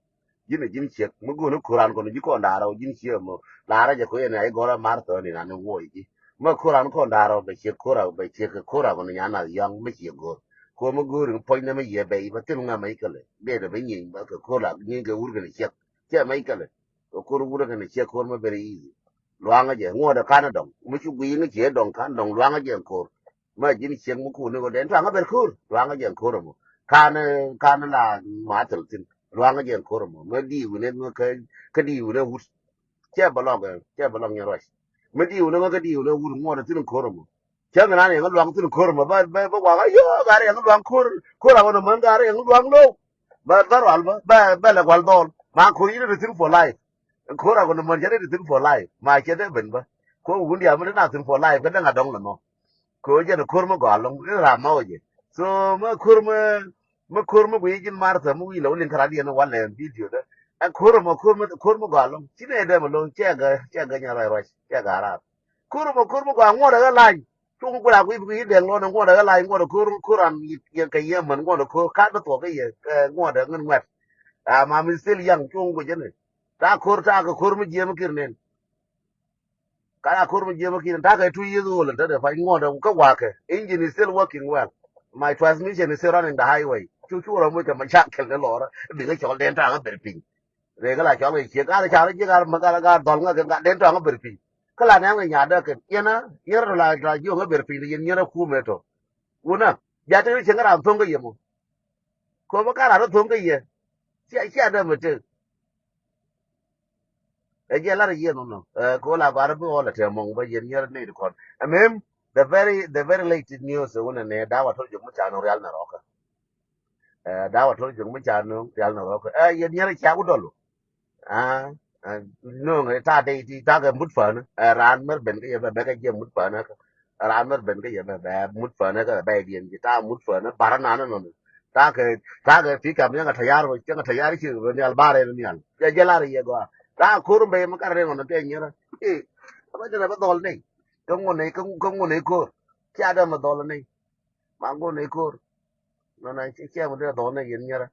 Ji̱n ɛ ji̱n ciek mi go̱o̱n ɛ ko̱r an kɔn ji̱ kɔn da̱a̱r ɔ ji̱n ciek mɔ. La̱rä jɛ ko yɛn ɛ i̱ gɔ̱rä mar thɔ̱ɔ̱n in an i̱ wuɔy ji̱. Mɛ ko̱r an kɔn da̱a̱r ɔ bɛ ciek ko̱r a bɛ ciek ko̱r a kɔn nyan a yɔ̱ŋ mɛ ciek go̱o̱r. Ko̱r mɛ go̱o̱r in puɔ̱ny nɛ mɛ yɛ bɛ i̱ bɛ thil ŋa mɛ i̱ kɛlɛ dee dɛ bɛ nyieny bä kɛ ko̱r la nyieny kɛ wur kɛn ciek. Cɛ mɛ i̱ kɛlɛ kɛ ko̱r wur kɛn ciek ko̱r mɛ very easy. Luaŋä jɛ ŋuɔ̱t ɛ kan ɛ dɔŋ mi cu guiy ŋä ciɛ dɔŋ kan dɔŋ luaŋä jɛ ko̱r. Mɛ ji̱n ciek mi kun ni kɔ dee tuaŋä ber ko̱r luaŋä jɛ ko̱r ɛmɔ. Kan kan la ma thil thin luaŋä jɛ ko̱r ɛmɔ mɛ di̱i̱ wi̱nɛ kä di̱i̱ wi̱nɛ wut. Cɛ bä lɔk cɛ bä lɔk nyɛ ruac. Mi diw ni ŋä kä diw ni wut ŋuɔt thi̱n ko̱r mɔ. Cäŋ nan yɛn ŋä luaŋ thi̱n ko̱r mɔ bä bä bä waŋ ayö gar yɛn ŋä luaŋ ko̱r. Ko̱r a wä nɔ män gar yɛn ŋä luaŋ lo̱w. Bä dhär wal bä bä bä lɛ wal dhɔl ma ko̱r yi̱n ri thi̱n for life. Ko̱r a wä nɔ män cɛ ri thi̱n for life ma cɛ dee ben bä. Ko̱r wun diaal mi dee na thi̱n for life kä dee ŋa dɔŋ lɛ nɔ. Kɛ ɣöö jɛn ɛ ko̱r mi gɔaa ɛlɔ̱ŋ in ram ma ɣöö jɛ. So mi ko̱r mi mi ko̱r mi guiy ji̱n Martha mi wi̱i̱ lɛ wä liŋ kärat yɛn walɛ video dä. Ɛ ko̱r ɛmɔ ko̱r mi ko̱r mi gɔaa ɛlɔ̱ŋ ci nɛ dee mi lo̱ŋ cɛ gɛ cɛ gɛ nyɛ ruac ruac cɛ gɛ a raar. Ko̱r ɛmɔ ko̱r mi gɔaa ŋuɔ̱t ɛ ɣä lany. Cuŋ guiy rak wi̱i̱ bi guiy dɛŋ lɔn ɛ ŋuɔ̱t ɛ ɣä lany ŋuɔ̱t ɛ ko̱r ko̱r an yɛ kɛ yɛ män ŋuɔ̱t ɛ ko̱r kat ni thuɔk kä yɛ ŋuɔ̱t ɛ ŋän ŋuɛt. Ama mi thil yaŋ cuŋ guiy jɛn ɛ ta̱a̱ ko̱r ta̱a̱ kɛ ko̱r mi jiɛm ki̱r nɛn. Ka ya ko̱r mi jiɛm ki̱n ta̱a̱ kɛ two years old te de pa̱ny ŋuɔ̱t kä wakɛ. Engine is still working well. My transmission is still running the highway. Cu cu rɔ muc kɛ ma cak kɛl ni lɔrä bikɛ cɔl den ta̱a̱ ŋä ber piny. Rek la cɔl kɛ ciek ka ca rɔ jiek ar ma ka dhɔl ŋä kɛ den ta̱a̱ ŋä ber piny. Kä la nɛm kɛ nyadä kɛ yɛn a yɛn rɔ la la jiök ŋä ber piny yɛn yɛn a kumɛ tɔ. Wunä bia te ni cieŋ ram thoŋ kä yɛ mɔ. Kɔ bä ka ram thoŋ kä yɛ. Cia cia dä mɛ te. Ɛ jɛ lar yɛ nɔnɔ. Ɛ ko la gɔar bi ɣɔl ɛ tɛ mɔŋ bä yɛn nyɛr nɛy di kɔn. Ɛ mɛm the very the very latest news ɛ wunɛ nɛ dawa tɔl jɔk mi ca nɔ rial nɛ rɔkä. Ɛ dawa tɔl jɔk mi ca nɔ rial nɛ rɔkä ɛ yɛn nyɛr ca wudɔl. Ɛ nöŋ ɛ ta dee ti ta kɛ mut fäni ɛ raan mɛr ben kä yɛ bɛ bɛ kɛ jɛ mut fäni kä. Ram mɛ ben kä yɛ bɛ bɛ mut fäni kä bɛ diɛn ji̱ ta mut fäni barä nanä nɔni. Ta kɛ ta kɛ ti kam yäŋ a tayar bä yäŋ a tayar ci bä nial barɛ ni nial. Jɛ jɛ lar yɛ gɔaa ta ko̱r bɛ mɛ kar rɛŋ ɔnɔ kɛ nyɛrä. Ee bä jɛ bä dhɔl nɛy kä ŋun nɛy kä ŋun nɛy ko̱r. Cia dee mɛ dhɔl nɛy ma ŋun nɛy ko̱r. Nɔnɔ cɛ cɛ mɛ dee dhɔl nɛy yɛn nyɛrä.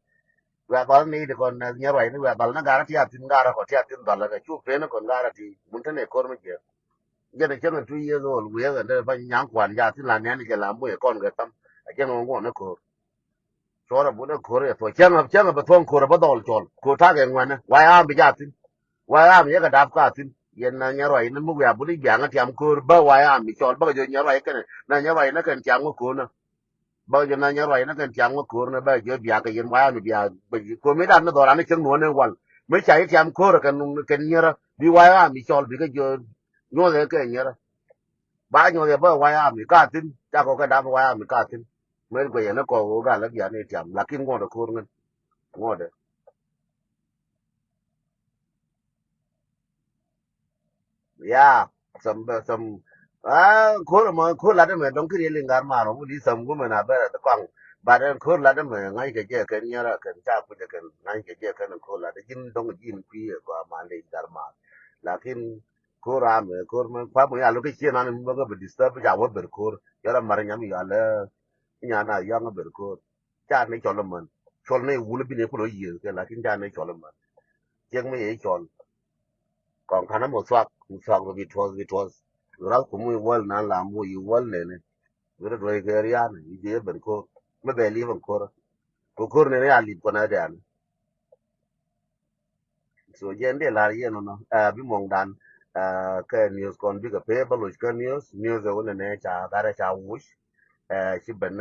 Wiaa dhɔl ni di kɔn nɛ nyɛ ruac ni wiaa dhɔl ni garä ti a thin garä kɔ ti a thin dhɔl kɛ cu pen kɔn garä ti mun te ni ko̱r mi jiɛ. Jɛn a cäŋ a two years old wiee kɛ dee ba nyaŋ kuan ja thin la nɛn jɛ la muc kɔn kɛ tham. A cäŋ a ŋuɔn ni ko̱r. Cuɔr a bun a ko̱r yɛ thuɔ̱k cäŋ a cäŋ a bɛ thuɔ̱ŋ ko̱r a bä dhɔl cɔl ko̱r takɛ ŋuɛnɛ wa ya mi ja thin. Wa ya mi yɛ kɛ dap ka thin yɛn na nyɛ ruac ni mi wiaa bun i̱ biaŋ a tiam ko̱r bä wa ya mi cɔl bä kɛ jɔ nyɛ ruac kɛn na nyɛ ruac ni kɛn tiam ŋä ko̱r na. Bä jɛ na nyɛ ruac ni kɛn tiam ŋä ko̱r ni bä jɛ biak kɛ yɛn waya mi biak bä jɛ ko̱r mi dan ni dhɔran ni cäŋ nuɔ̱n ni wal mi ca ji̱ tiam ko̱r kɛn kɛn nyierä bi waya mi cɔl bi kɛ jɛ nyuɔth kɛ nyierä. Ba nyuɔth bä waya mi ka thin ca kɔ kɛ dap waya mi ka thin. Mɛn guɛcɛ ni kɔ ɣöö gal lä biak ni tiam lakin ŋuɔ̱t ko̱r ŋän ŋuɔ̱t. Ya, some some ah ko̱r mɔ ko̱r lat mɛ dɔŋ kiri liŋ gar mar mɔ di some women a bɛrɛ the kɔŋ. But ɛn ko̱r lat mɛ ŋa̱c kɛ jɛ kɛn nyɛra kɛn ca kucɛ kɛn ŋa̱c kɛ jɛ kɛn ko̱r lat ji̱n dɔŋ ji̱n kui̱ ɛ gɔaa ma liŋ gar mar. Lakin ko̱r a mɛ ko̱r mɛ kua mɔ ya lo̱k kɛ cie nan mɛ ŋä bi disturb ca wä ber ko̱r yɔrɔ mar nyam yɔalɛ. Nya na yɔaŋ ber ko̱r. Ca ni cɔl män. Cɔl ni wul bi ni kulo yiëë kɛ lakin ca ni cɔl män. Ciek mi yɛ cɔl. Kɔn kana mɔ thuak mɔ thuak bi tuɔth bi tuɔth. Ras kum mi wäl nan la mu yi wäl nɛni. Bi rɛ duɔy kɛ rian yi jɛ ben ko̱r mi bɛ lip ɛn ko̱r. Kɛ ko̱r nɛni a lip kɔn a dɛn. So jɛn dee lar yɛn nɔnɔ ɛ bi mɔŋdan. Ɛ kɛ news kɔn bikɛ pee bä loc kä news news ɛ wunɛ nɛ ca garɛ ca wuc. Ɛ ci ben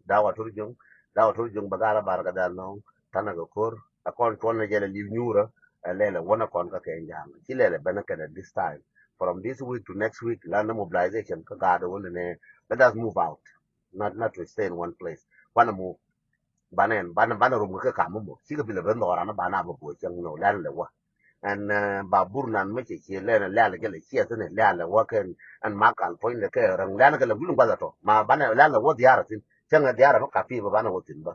dawa tur juŋ dawa tur juŋ bɛ garɛ bar kɛ dal nɔŋ. Tanɛ kɛ ko̱r ɛ kɔn cuɔn ni jɛlɛ liw nyuurä. Ɛ lɛlɛ wunɛ kɔn kä kɛ ja̱a̱ŋ ci lɛlɛ ben kɛnɛ this time. From this week to next week lan ni mobilization kä gaat wunɛ nɛ. Let us move out. Not not to stay in one place. Wanɛ move. Banɛ, banɛ, banɛ rum kɛ kam mɔ cikɛ bilɛ ben dhɔran banɛ bɛ bo cɛŋ nɔ lɛn lɛ wä. Ɛn ba bur nan mɛ cɛ ciɛ lɛn lɛn lɛ kɛ lɛ ciɛ thin lɛn lɛ wä kɛn ɛn ma kal puɔ̱ny lɛ kɛ rɛŋ lɛn kɛ lɛ gul ŋuath atɔ ma banɛ lɛn lɛ wä dhiar thin cɛŋ dhiar mɛ kapi bɛ banɛ wä thin bä.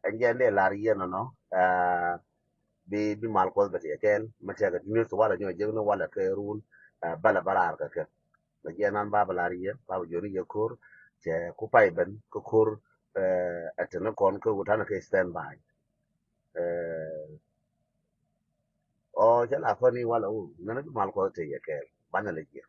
Ɛn jɛ ndɛ lar yɛn nɔ bi, bi mal kuɔth bɛ tiɛ kɛn mɛ tiɛ kɛ news walɛ nyɔ jek ni walɛ kɛ run. Balɛ bä rar kɛ kɛ. Mɛ jiɛ nan ba bɛ lar yɛ ba bɛ joni yɛ kor cɛ ku pay ben kɛ kor. Ɛtɛni kɔn kɛ wutan kɛ stand by. Ɔ cɛ la kɔni walɛ wu nɛn bi mal kuɔth tɛ yɛ kɛɛl banɛ lɛ jiɛ.